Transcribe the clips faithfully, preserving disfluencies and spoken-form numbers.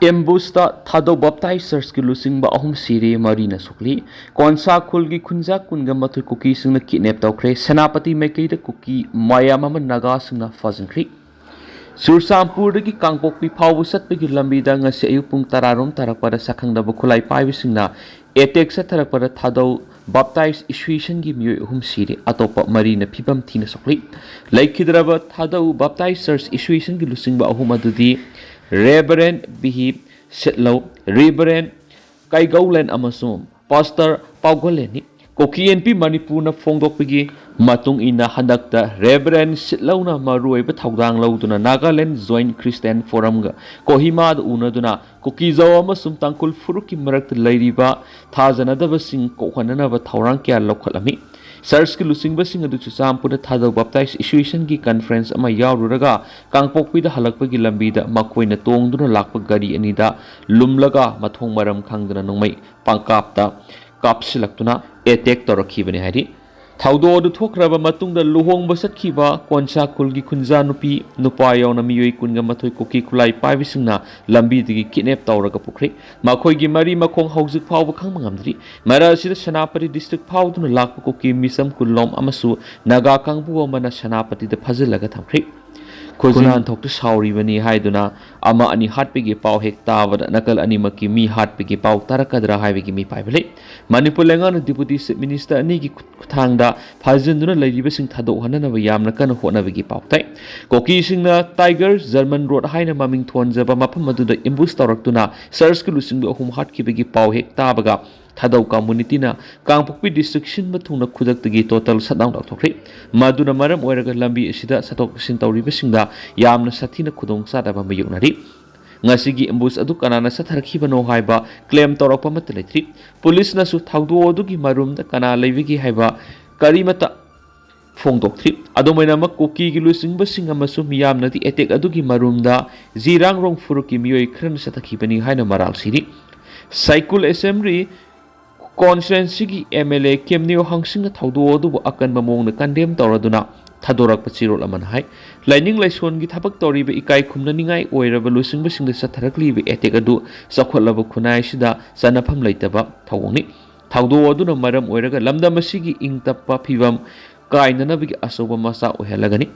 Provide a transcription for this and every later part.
ꯑꯦꯝꯕꯨꯁꯇ ꯊꯥꯗꯧ ꯕꯞꯇꯥꯏꯁ ꯆꯔꯆꯀꯤ ꯂꯨꯆꯤꯡꯕ ꯑꯍꯨꯝ ꯁꯤꯔꯦ, ꯃꯔꯤꯅ ꯁꯣꯛꯂꯤ꯫ ꯀꯣꯟꯁꯥ ꯈꯨꯜꯒꯤ ꯈꯨꯟꯖꯥ ꯀꯨꯟꯒ ꯃꯥꯊꯣꯏ ꯀꯨꯀꯤꯁꯤꯡꯅ ꯀꯤꯗꯅꯦꯞ ꯇꯧꯈ꯭ꯔꯦ꯫ ꯁꯦꯅꯥꯄꯇꯤ ꯃꯥꯏꯀꯩꯗ ꯀꯨꯀꯤ ꯃꯌꯥꯝ ꯑꯃ ꯅꯥꯒꯥꯁꯤꯡꯅ ꯐꯥꯖꯤꯟꯈ꯭ꯔꯤ꯫ ꯆꯨꯔꯆꯥꯟꯄꯨꯔꯗꯒꯤ ꯀꯥꯡꯄꯣꯛꯄꯤ ꯐꯥꯎꯕ ꯆꯠꯄꯒꯤ ꯂꯝꯕꯤꯗ ꯉꯁꯤ ꯑꯌꯨꯛ ꯄꯨꯡ ꯇꯔꯥꯔꯣꯝ ꯇꯥꯔꯛꯄꯗ ꯁꯛꯈꯪꯗꯕ ꯈꯨꯠꯂꯥꯏ ꯄꯥꯏꯕꯁꯤꯡꯅ ꯑꯦꯇꯦꯛ ꯆꯠꯊꯔꯛꯄꯗ ꯊꯥꯗꯧ ꯕꯞꯇꯥꯏꯁ ꯑꯦꯁꯣꯁꯤꯌꯦꯁꯟꯒꯤ ꯃꯤꯑꯣꯏ ꯑꯍꯨꯝ ꯁꯤꯔꯦ, ꯑꯇꯣꯞꯄ ꯃꯔꯤꯅ ꯐꯤꯕꯝ ꯊꯤꯅ ꯁꯣꯛꯂꯤ꯫ ꯂꯩꯈꯤꯗ꯭ꯔꯕ ꯊꯥꯗꯧ ꯕꯞꯇꯥꯏꯁ ꯆꯔꯆ ꯑꯦꯁꯣꯁꯤꯌꯦꯁꯟꯒꯤ ꯂꯨꯆꯤꯡꯕ ꯑꯍꯨꯝ ꯑꯗꯨꯗꯤ ꯔꯦꯚꯔꯦꯟ ꯕꯤꯍꯤ ꯁꯤꯠꯂꯧ, ꯔꯦꯚꯔꯦꯟ ꯀꯩꯒꯧꯂꯦꯟ ꯑꯃꯁꯨꯡ ꯄꯥꯁꯇꯔ ꯄꯥꯎꯒꯜꯂꯦꯟꯅꯤ꯫ ꯀꯨꯀꯤ ꯑꯦꯟ ꯄꯤ ꯃꯅꯤꯄꯨꯔꯅ ꯐꯣꯡꯗꯣꯛꯄꯒꯤ ꯃꯇꯨꯡ ꯏꯟꯅ, ꯍꯟꯗꯛꯇ ꯔꯦꯚꯔꯦꯟ ꯁꯤꯠꯂꯧꯅ ꯃꯔꯨꯑꯣꯏꯕ ꯊꯧꯗꯥꯡ ꯂꯧꯗꯨꯅ ꯅꯥꯒꯥꯂꯦꯟ ꯖꯣꯏꯟꯠ ꯈ꯭ꯔꯤꯁꯇꯤꯌꯥꯟ ꯐꯣꯔꯝꯒ ꯀꯣꯍꯤꯃꯥꯗ ꯎꯅꯗꯨꯅ ꯀꯨꯀꯤ-ꯖꯥꯎ ꯑꯃꯁꯨꯡ ꯇꯥꯡꯈꯨꯜ ꯐꯨꯔꯨꯞꯀꯤ ꯃꯔꯛꯇ ꯂꯩꯔꯤꯕ ꯊꯥꯖꯅꯗꯕꯁꯤꯡ ꯀꯣꯛꯍꯟꯅꯅꯕ ꯊꯧꯔꯥꯡ ꯀꯌꯥ ꯂꯧꯈꯠꯂꯝꯃꯤ꯫ ꯆꯔꯆꯀꯤ ꯂꯨꯆꯤꯡꯕꯁꯤꯡ ꯑꯗꯨ ꯆꯨꯔꯆꯥꯟꯄꯨꯔꯗ ꯊꯥꯗꯧ ꯕꯞꯇꯥꯏꯁ ꯑꯦꯁꯣꯁꯤꯌꯦꯁꯟꯒꯤ ꯀꯟꯐꯔꯦꯟꯁ ꯑꯃ ꯌꯥꯎꯔꯨꯔꯒ ꯀꯥꯡꯄꯣꯛꯄꯤꯗ ꯍꯜꯂꯛꯄꯒꯤ ꯂꯝꯕꯤꯗ ꯃꯈꯣꯏꯅ ꯇꯣꯡꯗꯨꯅ ꯂꯥꯛꯄ ꯒꯥꯔꯤ ꯑꯅꯤꯗ ꯂꯨꯝꯂꯒ ꯃꯊꯣꯡ ꯃꯔꯝ ꯈꯪꯗꯅ ꯅꯣꯡꯃꯩ ꯄꯪꯀꯥꯞꯇ ꯀꯥꯞꯁꯤꯜꯂꯛꯇꯨꯅ ꯑꯦꯇꯦꯛ ꯇꯧꯔꯛꯈꯤꯕꯅꯤ ꯍꯥꯏꯔꯤ꯫ ꯊꯧꯗꯣꯛ ꯑꯗꯨ ꯊꯣꯛꯈ꯭ꯔꯕ ꯃꯇꯨꯡꯗ ꯂꯨꯍꯣꯡꯕ ꯆꯠꯈꯤꯕ ꯀꯣꯟꯁꯥ ꯈꯨꯜꯒꯤ ꯈꯨꯟꯖꯥ ꯅꯨꯄꯤ ꯅꯨꯄꯥ ꯌꯥꯎꯅ ꯃꯤꯑꯣꯏ ꯀꯨꯟꯒ ꯃꯥꯊꯣꯏ ꯀꯨꯀꯤ ꯈꯨꯠꯂꯥꯏ ꯄꯥꯏꯕꯁꯤꯡꯅ ꯂꯝꯕꯤꯗꯒꯤ ꯀꯤꯗꯅꯦꯞ ꯇꯧꯔꯒ ꯄꯨꯈ꯭ꯔꯦ꯫ ꯃꯈꯣꯏꯒꯤ ꯃꯔꯤ ꯃꯈꯣꯡ ꯍꯧꯖꯤꯛ ꯐꯥꯎꯕ ꯈꯪꯕ ꯉꯝꯗ꯭ꯔꯤ꯫ ꯃꯔꯛ ꯑꯁꯤꯗ ꯁꯦꯅꯥꯄꯇꯤ ꯗꯤꯁꯇ꯭ꯔꯤꯛ ꯐꯥꯎꯗꯨꯅ ꯂꯥꯛꯄ ꯀꯨꯀꯤ ꯃꯤꯆꯝ ꯀꯨꯟꯂꯣꯝ ꯑꯃꯁꯨ ꯅꯥꯒꯥ ꯀꯥꯡꯕꯨ ꯑꯃꯅ ꯁꯦꯅꯥꯄꯇꯤꯗ ꯐꯥꯖꯤꯜꯂꯒ ꯊꯝꯈ꯭ꯔꯦ꯫ ꯈꯨꯟ ꯈꯨꯟꯅꯥꯟꯊꯣꯛꯇ ꯁꯥꯎꯔꯤꯕꯅꯤ ꯍꯥꯏꯗꯨꯅ ꯑꯃ ꯑꯅꯤ ꯍꯥꯠꯄꯒꯤ ꯄꯥꯎ ꯍꯦꯛ ꯇꯥꯕꯗ ꯅꯥꯀꯜ ꯑꯅꯤꯃꯛꯀꯤ ꯃꯤ ꯍꯥꯠꯄꯒꯤ ꯄꯥꯎ ꯇꯥꯔꯛꯀꯗ꯭ꯔꯥ ꯍꯥꯏꯕꯒꯤ ꯃꯤꯄꯥꯏꯕ ꯂꯩ꯫ ꯃꯅꯤꯄꯨꯔ ꯂꯩꯉꯥꯛꯅ ꯗꯤꯄꯨꯇꯤ ꯆꯤꯐ ꯃꯤꯅꯤꯁꯇꯔ ꯑꯅꯤꯒꯤ ꯈꯨꯠ-, ꯈꯨꯠꯊꯥꯡꯗ ꯐꯥꯖꯤꯟꯗꯨꯅ ꯂꯩꯔꯤꯕꯁꯤꯡ ꯊꯥꯗꯣꯛꯍꯟꯅꯅꯕ ꯌꯥꯝꯅ ꯀꯟꯅ ꯍꯣꯠꯅꯕꯒꯤ ꯄꯥꯎ ꯇꯥꯏ꯫ ꯀꯨꯀꯤꯁꯤꯡꯅ ꯇꯥꯏꯒꯔ ꯖꯔꯃꯟ ꯔꯣꯗ ꯍꯥꯏꯅ ꯃꯃꯤꯡ ꯊꯣꯟꯖꯕ ꯃꯐꯝ ꯑꯗꯨꯗ ꯑꯦꯝꯕꯨꯁ ꯇꯧꯔꯛꯇꯨꯅ ꯆꯔꯆꯀꯤ ꯂꯨꯆꯤꯡꯕ ꯑꯍꯨꯝ ꯍꯥꯠꯈꯤꯕꯒꯤ ꯄꯥꯎ ꯍꯦꯛ ꯇꯥꯕꯒ ꯊꯥꯗꯧ ꯀꯝꯃꯨꯅꯤꯇꯤꯅ ꯀꯥꯡꯄꯣꯛꯄꯤ ꯗꯤꯁꯇ꯭ꯔꯤꯛ ꯁꯤꯟꯕ ꯊꯨꯡꯅ ꯈꯨꯗꯛꯇꯒꯤ ꯇꯣꯇꯦꯜ ꯁꯠꯗꯥꯎꯟ ꯇꯧꯊꯣꯛꯈ꯭ꯔꯦ꯫ ꯃꯗꯨꯅ ꯃꯔꯝ ꯑꯣꯏꯔꯒ ꯂꯝꯕꯤ ꯑꯁꯤꯗ ꯆꯠꯊꯣꯛ ꯆꯠꯁꯤꯟ ꯇꯧꯔꯤꯕꯁꯤꯡꯗ ꯌꯥꯝꯅ ꯁꯥꯊꯤꯅ ꯈꯨꯗꯣꯡꯆꯥꯗꯕ ꯃꯥꯌꯣꯛꯅꯔꯤ꯫ ꯉꯁꯤꯒꯤ ꯑꯦꯝꯕꯨꯁ ꯑꯗꯨ ꯀꯅꯥꯅ ꯆꯠꯊꯔꯛꯈꯤꯕꯅꯣ ꯍꯥꯏꯕ ꯀ꯭ꯂꯦꯝ ꯇꯧꯔꯛꯄ ꯑꯃꯠꯇ ꯂꯩꯇ꯭ꯔꯤ꯫ ꯄꯨꯂꯤꯁꯅꯁꯨ ꯊꯧꯗꯣꯛ ꯑꯗꯨꯒꯤ ꯃꯔꯨꯝꯗ ꯀꯅꯥ ꯂꯩꯕꯒꯦ ꯍꯥꯏꯕ ꯀꯔꯤꯃꯠꯇ ꯐꯣꯡꯗꯣꯛꯇ꯭ꯔꯤ꯫ ꯑꯗꯨꯝ ꯑꯣꯏꯅꯃꯛ, ꯀꯨꯀꯤꯒꯤ ꯂꯨꯆꯤꯡꯕꯁꯤꯡ ꯑꯃꯁꯨꯡ ꯃꯤꯌꯥꯝꯅꯗꯤ ꯑꯦꯇꯦꯛ ꯑꯗꯨꯒꯤ ꯃꯔꯨꯝꯗ ꯖꯤꯔꯥꯡꯔꯣꯡ ꯐꯨꯔꯨꯞꯀꯤ ꯃꯤꯑꯣꯏ ꯈꯔꯅ ꯆꯠꯊꯈꯤꯕꯅꯤ ꯍꯥꯏꯅ ꯃꯔꯥꯜ ꯁꯤꯔꯤ꯫ ꯁꯥꯏꯀꯨꯜ ꯑꯦꯁꯦꯝꯕ꯭ꯂꯤ ꯀꯣꯟꯁꯇꯤꯇ꯭ꯋꯦꯟꯁꯤꯒꯤ ꯑꯦꯝ ꯑꯦꯜ ꯑꯦ ꯀꯦꯝꯅꯤꯌꯣ ꯍꯪꯁꯤꯡꯅ ꯊꯧꯗꯣꯛ ꯑꯗꯨꯕꯨ ꯑꯀꯟꯕ ꯃꯑꯣꯡꯗ ꯀꯟꯗꯦꯝ ꯇꯧꯔꯗꯨꯅ ꯊꯥꯗꯣꯔꯛꯄ ꯆꯦꯔꯣꯜ ꯑꯃꯅ ꯍꯥꯏ, ꯂꯥꯏꯅꯤꯡ ꯂꯥꯏꯁꯣꯟꯒꯤ ꯊꯕꯛ ꯇꯧꯔꯤꯕ ꯏꯀꯥꯏ ꯈꯨꯝꯅꯅꯤꯡꯉꯥꯏ ꯑꯣꯏꯔꯕ ꯂꯨꯆꯤꯡꯕꯁꯤꯡꯗ ꯆꯠꯊꯔꯛꯂꯤꯕ ꯑꯦꯇꯦꯛ ꯑꯗꯨ ꯆꯥꯎꯈꯠꯂꯕ ꯈꯨꯟꯅꯥꯏ ꯑꯁꯤꯗ ꯆꯟꯅꯐꯝ ꯂꯩꯇꯕ ꯊꯧꯑꯣꯡꯅꯤ꯫ ꯊꯧꯗꯣꯛ ꯑꯗꯨꯅ ꯃꯔꯝ ꯑꯣꯏꯔꯒ ꯂꯝꯗꯝ ꯑꯁꯤꯒꯤ ꯏꯪ ꯇꯞꯄ ꯐꯤꯕꯝ ꯀꯥꯏꯅꯅꯕꯒꯤ ꯑꯆꯧꯕ ꯃꯆꯥꯛ ꯑꯣꯏꯍꯜꯂꯒꯅꯤ꯫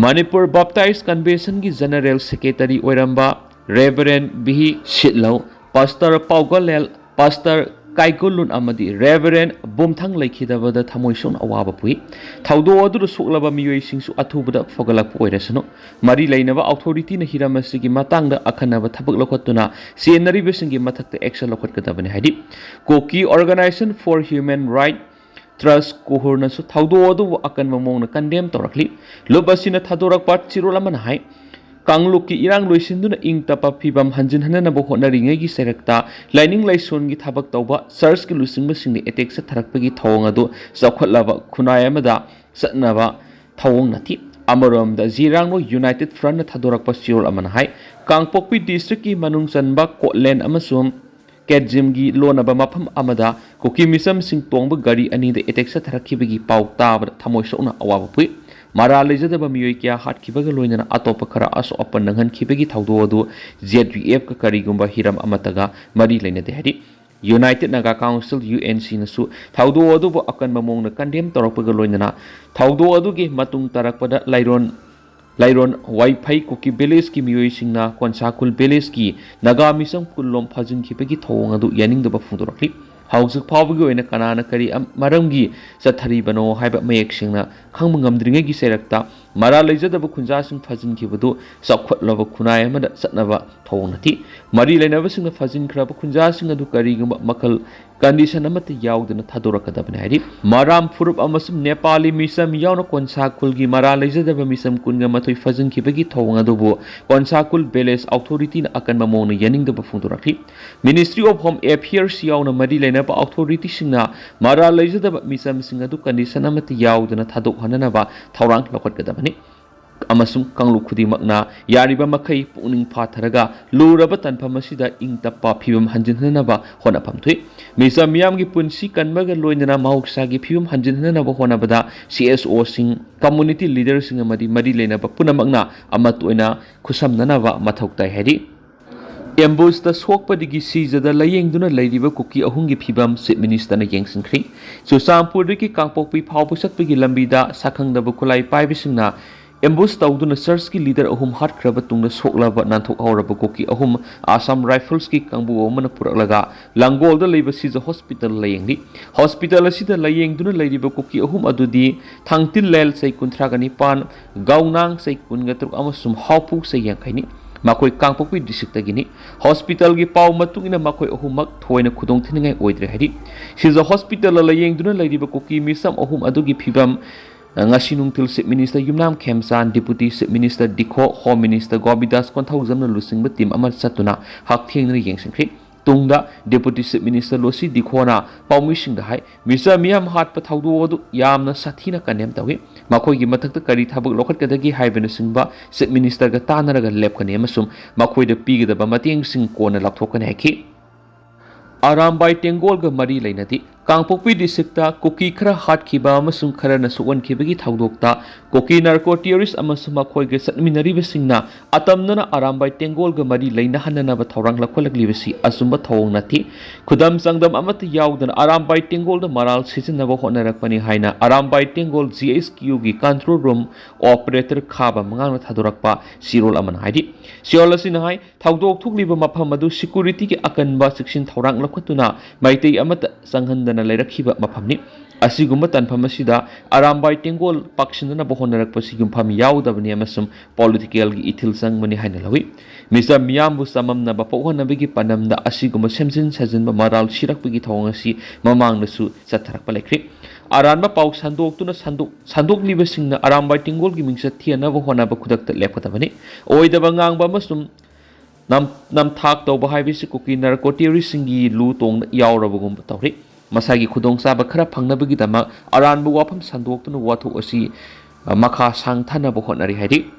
ꯃꯅꯤꯄꯨꯔ ꯕꯥꯞꯇꯥꯏꯁ ꯀꯟꯚꯦꯟꯁꯟꯒꯤ ꯖꯦꯅꯔꯦꯜ ꯁꯦꯀ꯭ꯔꯦꯇꯔꯤ ꯑꯣꯏꯔꯝꯕ ꯔꯦꯚꯔꯦꯟ ꯕꯤꯍꯤ ꯁꯤꯠꯂꯧ, ꯄꯥꯁꯇꯔ ꯄꯥꯎꯒꯜꯂꯦꯜ, ꯄꯥꯁꯇꯔ ꯀꯥꯏꯒꯨꯂꯨꯟ ꯑꯃꯗꯤ ꯔꯦꯚꯔꯦꯟ ꯕꯨꯝꯊꯪ ꯂꯩꯈꯤꯗꯕꯗ ꯊꯃꯣꯏ ꯁꯣꯛꯅ ꯑꯋꯥꯕ ꯄꯣꯛꯏ꯫ ꯊꯧꯗꯣꯛ ꯑꯗꯨꯗ ꯁꯣꯛꯂꯕ ꯃꯤꯑꯣꯏꯁꯤꯡꯁꯨ ꯑꯊꯨꯕꯗ ꯐꯒꯠꯂꯛꯄ ꯑꯣꯏꯔꯁꯅꯨ꯫ ꯃꯔꯤ ꯂꯩꯅꯕ ꯑꯣꯊꯣꯔꯤꯇꯤꯅ ꯍꯤꯔꯝ ꯑꯁꯤꯒꯤ ꯃꯇꯥꯡꯗ ꯑꯈꯟꯅꯕ ꯊꯕꯛ ꯂꯧꯈꯠꯇꯨꯅ ꯆꯦꯟꯅꯔꯤꯕꯁꯤꯡꯒꯤ ꯃꯊꯛꯇ ꯑꯦꯛꯁꯟ ꯂꯧꯈꯠꯀꯗꯕꯅꯤ ꯍꯥꯏꯔꯤ꯫ ꯀꯨꯀꯤ Organisation for Human Rights Trust, ꯀꯨꯍꯨꯔꯅꯁꯨ ꯊꯧꯗꯣꯛ ꯑꯗꯨꯕꯨ ꯑꯀꯟꯕ ꯃꯑꯣꯡꯗ ꯀꯟꯗꯦꯝ ꯇꯧꯔꯛꯂꯤ꯫ ꯂꯨꯞ ꯑꯁꯤꯅ ꯊꯥꯗꯣꯔꯛꯄ ꯆꯦꯔꯣꯜ ꯑꯃꯅ ꯍꯥꯏ, ꯀꯥꯡꯂꯨꯞꯀꯤ ꯏꯔꯥꯡ ꯂꯣꯏꯁꯤꯟꯗꯨꯅ ꯏꯪ ꯇꯞꯄ ꯐꯤꯕꯝ ꯍꯟꯖꯤꯟꯍꯟꯅꯕ ꯍꯣꯠꯅꯔꯤꯉꯩꯒꯤ ꯆꯩꯔꯛꯇ ꯂꯥꯏꯅꯤꯡ ꯂꯥꯏꯁꯣꯟꯒꯤ ꯊꯕꯛ ꯇꯧꯕ ꯆꯔꯆꯀꯤ ꯂꯨꯆꯤꯡꯕꯁꯤꯡꯗ ꯑꯦꯇꯦꯛ ꯆꯠꯊꯔꯛꯄꯒꯤ ꯊꯧꯑꯣꯡ ꯑꯗꯨ ꯆꯥꯎꯈꯠꯂꯕ ꯈꯨꯟꯅꯥꯏ ꯑꯃꯗ ꯆꯠꯅꯕ ꯊꯧꯑꯣꯡ ꯅꯠꯇꯦ꯫ ꯑꯃꯔꯣꯝꯗ ꯖꯤꯔꯥꯡꯅꯣ ꯌꯨꯅꯥꯏꯇꯦꯗ ꯐ꯭ꯔꯟꯠꯅ ꯊꯥꯗꯣꯔꯛꯄ ꯆꯦꯔꯣꯜ ꯑꯃꯅ ꯍꯥꯏ, ꯀꯥꯡꯄꯣꯛꯄꯤ ꯗꯤꯁꯇ꯭ꯔꯤꯛꯀꯤ ꯃꯅꯨꯡ ꯆꯟꯕ ꯀꯣꯠꯂꯦꯟ ꯑꯃꯁꯨꯡ ꯀꯦꯠꯖꯤꯝꯒꯤ ꯂꯣꯟꯅꯕ ꯃꯐꯝ ꯑꯃꯗ ꯀꯨꯀꯤ ꯃꯤꯆꯝꯁꯤꯡ ꯇꯣꯡꯕ ꯒꯥꯔꯤ ꯑꯅꯤꯗ ꯑꯦꯇꯦꯛ ꯆꯠꯊꯔꯛꯈꯤꯕꯒꯤ ꯄꯥꯎ ꯇꯥꯕꯗ ꯊꯃꯣꯏ ꯁꯣꯛꯅ ꯑꯋꯥꯕ ꯄꯣꯛꯏ꯫ ꯃꯔꯥꯜ ꯂꯩꯖꯗꯕ ꯃꯤꯑꯣꯏ ꯀꯌꯥ ꯍꯥꯠꯈꯤꯕꯒ ꯂꯣꯏꯅꯅ ꯑꯇꯣꯞꯄ ꯈꯔ ꯑꯁꯣꯛ ꯑꯄꯟ ꯅꯪꯍꯟꯈꯤꯕꯒꯤ ꯊꯧꯗꯣꯛ ꯑꯗꯨ ꯖꯦꯗ ꯌꯨ ꯑꯦꯐꯀ ꯀꯔꯤꯒꯨꯝꯕ ꯍꯤꯔꯝ ꯑꯃꯠꯇꯒ ꯃꯔꯤ ꯂꯩꯅꯗꯦ ꯍꯥꯏꯔꯤ꯫ United Naga council, U N ꯁꯤꯅꯁꯨ ꯊꯧꯗꯣꯛ ꯑꯗꯨꯕꯨ ꯑꯀꯟꯕ ꯃꯑꯣꯡꯗ ꯀꯟꯗꯦꯝ ꯇꯧꯔꯛꯄꯒ ꯂꯣꯏꯅꯅ ꯊꯧꯗꯣꯛ ꯑꯗꯨꯒꯤ ꯃꯇꯨꯡ ꯇꯥꯔꯛꯄꯗ ꯂꯩꯔꯣꯟ ꯂꯩꯔꯣꯟ ꯋꯥꯏꯐꯩ ꯀꯨꯀꯤ ꯚꯤꯂꯦꯖꯀꯤ ꯃꯤꯑꯣꯏꯁꯤꯡꯅ ꯀꯣꯟꯁꯥꯈꯨꯜ ꯚꯤꯂꯦꯖꯀꯤ ꯅꯥꯒꯥ ꯃꯤꯆꯝ ꯀꯨꯟꯂꯣꯝ ꯐꯥꯖꯤꯟꯈꯤꯕꯒꯤ ꯊꯧꯑꯣꯡ ꯑꯗꯨ ꯌꯥꯅꯤꯡꯗꯕ ꯐꯣꯡꯗꯣꯔꯛꯂꯤ꯫ ꯍꯧꯖꯤꯛ ꯐꯥꯎꯕꯒꯤ ꯑꯣꯏꯅ ꯀꯅꯥꯅ ꯀꯔꯤ ꯑꯝ-, ꯃꯔꯝꯒꯤ ꯆꯠꯊꯔꯤꯕꯅꯣ ꯍꯥꯏꯕ ꯃꯌꯦꯛ ꯁꯦꯡꯅ ꯈꯪꯕ ꯉꯝꯗ꯭ꯔꯤꯉꯩꯒꯤ ꯆꯩꯔꯛꯇ ꯃꯔꯥꯜ ꯂꯩꯖꯗꯕ ꯈꯨꯟꯖꯥꯁꯤꯡ ꯐꯥꯖꯤꯟꯈꯤꯕꯗꯨ ꯆꯥꯎꯈꯠꯂꯕ ꯈꯨꯟꯅꯥꯏ ꯑꯃꯗ ꯆꯠꯅꯕ ꯊꯧꯑꯣꯡ ꯅꯠꯇꯦ꯫ ꯃꯔꯤ ꯂꯩꯅꯕꯁꯤꯡꯅ ꯐꯥꯖꯤꯟꯈ꯭ꯔꯕ ꯈꯨꯟꯖꯥꯁꯤꯡ ꯑꯗꯨ ꯀꯔꯤꯒꯨꯝꯕ ꯃꯈꯜ ꯀꯟꯗꯤꯁꯟ ꯑꯃꯠꯇ ꯌꯥꯎꯗꯅ ꯊꯥꯗꯣꯔꯛꯀꯗꯕꯅꯤ ꯍꯥꯏꯔꯤ꯫ ꯃꯔꯥꯝ ꯐꯨꯔꯨꯞ ꯑꯃꯁꯨꯡ ꯅꯦꯄꯥꯂꯤ ꯃꯤꯆꯝ ꯌꯥꯎꯅ ꯀꯣꯟꯁꯥꯈꯨꯜꯒꯤ ꯃꯔꯥꯜ ꯂꯩꯖꯗꯕ ꯃꯤꯆꯝ ꯀꯨꯟꯒ ꯃꯥꯊꯣꯏ ꯐꯥꯖꯤꯟꯈꯤꯕꯒꯤ ꯊꯧꯑꯣꯡ ꯑꯗꯨꯕꯨ ꯀꯣꯟꯁꯥꯈꯨꯜ ꯚꯤꯂꯦꯖ ꯑꯣꯊꯣꯔꯤꯇꯤꯅ ꯑꯀꯟꯕ ꯃꯑꯣꯡꯗ ꯌꯥꯅꯤꯡꯗꯕ ꯐꯣꯡꯗꯣꯔꯛꯂꯤ꯫ ꯃꯤꯅꯤꯁꯇ꯭ꯔꯤ ꯑꯣꯐ ꯍꯣꯝ ꯑꯦꯐꯤꯌꯔꯁ ꯌꯥꯎꯅ ꯃꯔꯤ ꯂꯩꯅꯕ ꯑꯣꯊꯣꯔꯤꯇꯤꯁꯤꯡꯅ ꯃꯔꯥꯜ ꯂꯩꯖꯗꯕ ꯃꯤꯆꯝꯁꯤꯡ ꯑꯗꯨ ꯀꯟꯗꯤꯁꯟ ꯑꯃꯠꯇ ꯌꯥꯎꯗꯅ ꯊꯥꯗꯣꯛꯍꯟꯅꯅꯕ ꯊꯧꯔꯥꯡ ꯂꯧꯈꯠꯀꯗꯕꯅꯤ꯫ ꯑꯃꯁꯨꯡ ꯀꯥꯡꯂꯨꯞ ꯈꯨꯗꯤꯡꯃꯛꯅ ꯌꯥꯔꯤꯕ ꯃꯈꯩ ꯄꯨꯛꯅꯤꯡ ꯐꯥꯊꯔꯒ ꯂꯨꯔꯕ ꯇꯥꯟꯐꯝ ꯑꯁꯤꯗ ꯏꯪ ꯇꯞꯄ ꯐꯤꯕꯝ ꯍꯟꯖꯤꯟꯍꯟꯅꯕ ꯍꯣꯠꯅꯐꯝ ꯊꯣꯛꯏ꯫ ꯃꯤꯆꯝ ꯃꯤꯌꯥꯝꯒꯤ ꯄꯨꯟꯁꯤ ꯀꯟꯕꯒ ꯂꯣꯏꯅꯅ ꯃꯍꯧꯁꯥꯒꯤ ꯐꯤꯕꯝ ꯍꯟꯖꯤꯟꯍꯟꯅꯕ ꯍꯣꯠꯅꯕꯗ ꯁꯤ ꯑꯦꯁ ꯑꯣꯁꯤꯡ, ꯀꯝꯃꯨꯅꯤꯇꯤ ꯂꯤꯗꯔꯁꯤꯡ ꯑꯃꯗꯤ ꯃꯔꯤ ꯂꯩꯅꯕ ꯄꯨꯝꯅꯃꯛꯅ ꯑꯃꯠꯇ ꯑꯣꯏꯅ ꯈꯨꯠꯁꯝꯅꯅꯕ ꯃꯊꯧ ꯇꯥꯏ ꯍꯥꯏꯔꯤ꯫ ꯑꯦꯝꯕꯨꯁꯇ ꯁꯣꯛꯄꯗꯒꯤ ꯁꯤꯖꯗ ꯂꯥꯌꯦꯡꯗꯨꯅ ꯂꯩꯔꯤꯕ ꯀꯨꯀꯤ ꯑꯍꯨꯝꯒꯤ ꯐꯤꯕꯝ ꯆꯤꯐ ꯃꯤꯅꯤꯁꯇꯔꯅ ꯌꯦꯡꯁꯤꯟꯈ꯭ꯔꯤ꯫ ꯆꯨꯔꯆꯥꯟꯄꯨꯔꯗꯒꯤ ꯀꯥꯡꯄꯣꯛꯄꯤ ꯐꯥꯎꯕ ꯆꯠꯄꯒꯤ ꯂꯝꯕꯤꯗ ꯁꯛꯈꯪꯗꯕ ꯈꯨꯠꯂꯥꯏ ꯄꯥꯏꯕꯁꯤꯡꯅ ꯑꯦꯝꯕꯨꯁ ꯇꯧꯗꯨꯅ ꯆꯔꯆꯀꯤ ꯂꯤꯗꯔ ꯑꯍꯨꯝ ꯍꯥꯠꯈ꯭ꯔꯕ ꯇꯨꯡꯗ ꯁꯣꯛꯂꯕ ꯅꯥꯟꯊꯣꯛꯍꯧꯔꯕ ꯀꯨꯀꯤ ꯑꯍꯨꯝ ꯑꯁꯥꯝ ꯔꯥꯏꯐꯜꯁꯀꯤ ꯀꯥꯡꯕꯨ ꯑꯃꯅ ꯄꯨꯔꯛꯂꯒ ꯂꯥꯡꯒꯣꯜꯗ ꯂꯩꯕ ꯁꯤꯖ ꯍꯣꯁꯄꯤꯇꯥꯜ ꯂꯥꯌꯦꯡꯂꯤ꯫ ꯍꯣꯁꯄꯤꯇꯥꯜ ꯑꯁꯤꯗ ꯂꯥꯌꯦꯡꯗꯨꯅ ꯂꯩꯔꯤꯕ ꯀꯨꯀꯤ ꯑꯍꯨꯝ ꯑꯗꯨꯗꯤ ꯊꯥꯡꯇꯤꯜꯂꯦꯜ ꯆꯍꯤ ꯀꯨꯟꯊ꯭ꯔꯥꯒ ꯅꯤꯄꯥꯟ, ꯒꯥꯎꯅꯥꯡ ꯆꯍꯤ ꯀꯨꯟꯒ ꯇꯔꯨꯛ ꯑꯃꯁꯨꯡ ꯍꯥꯎꯄꯨ ꯆꯍꯤ ꯌꯥꯡꯈꯩꯅꯤ꯫ ꯃꯈꯣꯏ ꯀꯥꯡꯄꯣꯛꯄꯤ ꯗꯤꯁꯇ꯭ꯔꯤꯛꯇꯒꯤꯅꯤ꯫ ꯍꯣꯁꯄꯤꯇꯥꯜꯒꯤ ꯄꯥꯎ ꯃꯇꯨꯡ ꯏꯟꯅ ꯃꯈꯣꯏ ꯑꯍꯨꯝꯃꯛ ꯊꯣꯏꯅ ꯈꯨꯗꯣꯡ ꯊꯤꯅꯤꯡꯉꯥꯏ ꯑꯣꯏꯗ꯭ꯔꯦ ꯍꯥꯏꯔꯤ꯫ ꯁꯤꯖ ꯍꯣꯁꯄꯤꯇꯥꯜꯗ ꯂꯥꯌꯦꯡꯗꯨꯅ ꯂꯩꯔꯤꯕ ꯀꯨꯀꯤ ꯃꯤꯆꯝ ꯑꯍꯨꯝ ꯑꯗꯨꯒꯤ ꯐꯤꯕꯝ ꯉꯁꯤ ꯅꯨꯡꯊꯤꯜ chief minister Yumnam Khemchand, deputy chief minister Dikho, home minister Govindas ꯀꯣꯟꯊꯧꯖꯝꯅ ꯂꯨꯆꯤꯡꯕ ꯇꯤꯝ ꯑꯃ ꯆꯠꯇꯨꯅ ꯍꯛꯊꯦꯡꯅꯅ ꯌꯦꯡꯁꯤꯟꯈ꯭ꯔꯤ꯫ ꯇꯨꯡꯗ ꯗꯤꯄꯨꯇꯤ ꯆꯤꯐ ꯃꯤꯅꯤꯁꯇꯔ ꯂꯣꯁꯤ ꯗꯤꯈꯣꯅ ꯄꯥꯎꯃꯤꯁꯤꯡꯗ ꯍꯥꯏ, ꯃꯤꯆꯝ ꯃꯤꯌꯥꯝ ꯍꯥꯠꯄ ꯊꯧꯗꯣꯛ ꯑꯗꯨ ꯌꯥꯝꯅ ꯁꯥꯊꯤꯅ ꯀꯟꯗꯦꯝ ꯇꯧꯏ꯫ ꯃꯈꯣꯏꯒꯤ ꯃꯊꯛꯇ ꯀꯔꯤ ꯊꯕꯛ ꯂꯧꯈꯠꯀꯗꯒꯦ ꯍꯥꯏꯕꯅꯆꯤꯡꯕ ꯆꯤꯐ ꯃꯤꯅꯤꯁꯇꯔꯒ ꯇꯥꯟꯅꯔꯒ ꯂꯦꯞꯀꯅꯤ ꯑꯃꯁꯨꯡ ꯃꯈꯣꯏꯗ ꯄꯤꯒꯗꯕ ꯃꯇꯦꯡꯁꯤꯡ ꯀꯣꯟꯅ ꯂꯥꯎꯊꯣꯛꯀꯅꯤ ꯍꯥꯏꯈꯤ꯫ ꯑꯔꯥꯝꯕꯥꯏ ꯇꯦꯡꯒꯣꯜꯒ ꯃꯔꯤ ꯂꯩꯅꯗꯦ꯫ ꯀꯥꯡꯄꯣꯛꯄꯤ ꯗꯤꯁꯇ꯭ꯔꯤꯛꯇ ꯀꯨꯀꯤ ꯈꯔ ꯍꯥꯠꯈꯤꯕ ꯑꯃꯁꯨꯡ ꯈꯔꯅ ꯁꯣꯛꯍꯟꯈꯤꯕꯒꯤ ꯊꯧꯗꯣꯛꯇ ꯀꯨꯀꯤ ꯅꯥꯔꯀꯣ ꯇꯦꯔꯣꯔꯤꯁ ꯑꯃꯁꯨꯡ ꯃꯈꯣꯏꯒ ꯆꯠꯃꯤꯟꯅꯔꯤꯕꯁꯤꯡꯅ ꯑꯇꯝꯅꯅ ꯑꯔꯥꯝꯕꯥꯏ ꯇꯦꯡꯒꯣꯜꯒ ꯃꯔꯤ ꯂꯩꯅꯍꯟꯅꯅꯕ ꯊꯧꯔꯥꯡ ꯂꯧꯈꯠꯂꯛꯂꯤꯕꯁꯤ ꯑꯆꯨꯝꯕ ꯊꯧꯑꯣꯡ ꯅꯠꯇꯦ꯫ ꯈꯨꯗꯝ ꯆꯥꯡꯗꯝ ꯑꯃꯠꯇ ꯌꯥꯎꯗꯅ ꯑꯔꯥꯝꯕꯥꯏ ꯇꯦꯡꯒꯣꯜꯗ ꯃꯔꯥꯜ ꯁꯤꯖꯤꯟꯅꯕ ꯍꯣꯠꯅꯔꯛꯄꯅꯤ ꯍꯥꯏꯅ ꯑꯔꯥꯝꯕꯥꯏ ꯇꯦꯡꯒꯣꯜ ꯖꯤ ꯑꯩꯆ ꯀ꯭ꯌꯨꯒꯤ ꯀꯟꯇ꯭ꯔꯣꯜ ꯔꯨꯝ ꯑꯣꯄꯔꯦꯇꯔ ꯈꯥꯕ ꯃꯉꯥꯡꯅ ꯊꯥꯗꯣꯔꯛꯄ ꯆꯦꯔꯣꯜ ꯑꯃꯅ ꯍꯥꯏꯔꯤ꯫ ꯆꯦꯔꯣꯜ ꯑꯁꯤꯅ ꯍꯥꯏ, ꯊꯧꯗꯣꯛ ꯊꯣꯛꯂꯤꯕ ꯃꯐꯝ ꯑꯗꯨ ꯁꯦꯀ꯭ꯌꯨꯔꯤꯇꯤꯒꯤ ꯑꯀꯟꯕ ꯆꯦꯛꯁꯤꯟ ꯊꯧꯔꯥꯡ ꯂꯧꯈꯠꯇꯨꯅ ꯃꯩꯇꯩ ꯑꯃꯠꯇ ꯆꯪꯍꯟꯗꯅ ꯂꯩꯔꯛꯈꯤꯕ ꯃꯐꯝꯅꯤ꯫ ꯑꯁꯤꯒꯨꯝꯕ ꯇꯥꯟꯐꯝ ꯑꯁꯤꯗ ꯑꯔꯥꯝꯕꯥꯏ ꯇꯦꯡꯒꯣꯜ ꯄꯥꯛꯁꯤꯟꯅꯅꯕ ꯍꯣꯠꯅꯔꯛꯄꯁꯤ ꯌꯨꯝꯐꯝ ꯌꯥꯎꯗꯕꯅꯤ ꯑꯃꯁꯨꯡ ꯄꯣꯂꯤꯇꯤꯀꯦꯜꯒꯤ ꯏꯊꯤꯜ ꯆꯪꯕꯅꯤ ꯍꯥꯏꯅ ꯂꯧꯏ꯫ ꯃꯤꯆꯝ ꯃꯤꯌꯥꯝꯕꯨ ꯆꯃꯝꯅꯕ ꯄꯣꯛꯍꯟꯅꯕꯒꯤ ꯄꯥꯟꯗꯝꯗ ꯑꯁꯤꯒꯨꯝꯕ ꯁꯦꯝꯖꯤꯟ ꯁꯥꯖꯤꯟꯕ ꯃꯔꯥꯜ ꯁꯤꯔꯛꯄꯒꯤ ꯊꯧꯑꯣꯡ ꯑꯁꯤ ꯃꯃꯥꯡꯗꯁꯨ ꯆꯠꯊꯔꯛꯄ ꯂꯩꯈ꯭ꯔꯤ꯫ ꯑꯔꯥꯟꯕ ꯄꯥꯎ ꯁꯟꯗꯣꯛꯇꯨꯅ ꯁꯟꯗꯣꯛ-, ꯁꯟꯗꯣꯛꯂꯤꯕꯁꯤꯡꯅ ꯑꯔꯥꯝꯕꯥꯏ ꯇꯦꯡꯒꯣꯜꯒꯤ ꯃꯤꯡꯆꯠ ꯊꯤꯍꯟꯅꯕ ꯍꯣꯠꯅꯕ ꯈꯨꯗꯛꯇ ꯂꯦꯞꯀꯗꯕꯅꯤ꯫ ꯑꯣꯏꯗꯕ ꯉꯥꯡꯕ ꯑꯃꯁꯨꯡ ꯅꯝ-, ꯅꯝꯊꯥꯛ ꯇꯧꯕ ꯍꯥꯏꯕꯁꯤ ꯀꯨꯀꯤ ꯅꯥꯔꯀꯣ ꯇꯦꯔꯣꯔꯤꯁꯁꯤꯡꯒꯤ ꯂꯨ ꯇꯣꯡꯗ ꯌꯥꯎꯔꯕꯒꯨꯝꯕ ꯇꯧꯔꯤ꯫ ꯃꯁꯥꯒꯤ ꯈꯨꯗꯣꯡꯆꯥꯕ ꯈꯔ ꯐꯪꯅꯕꯒꯤꯗꯃꯛ ꯑꯔꯥꯟꯕ ꯋꯥꯐꯝ ꯁꯟꯗꯣꯛꯇꯨꯅ ꯋꯥꯊꯣꯛ ꯑꯁꯤ ꯃꯈꯥ ꯁꯥꯡꯊꯅꯕ ꯍꯣꯠꯅꯔꯤ ꯍꯥꯏꯔꯤ꯫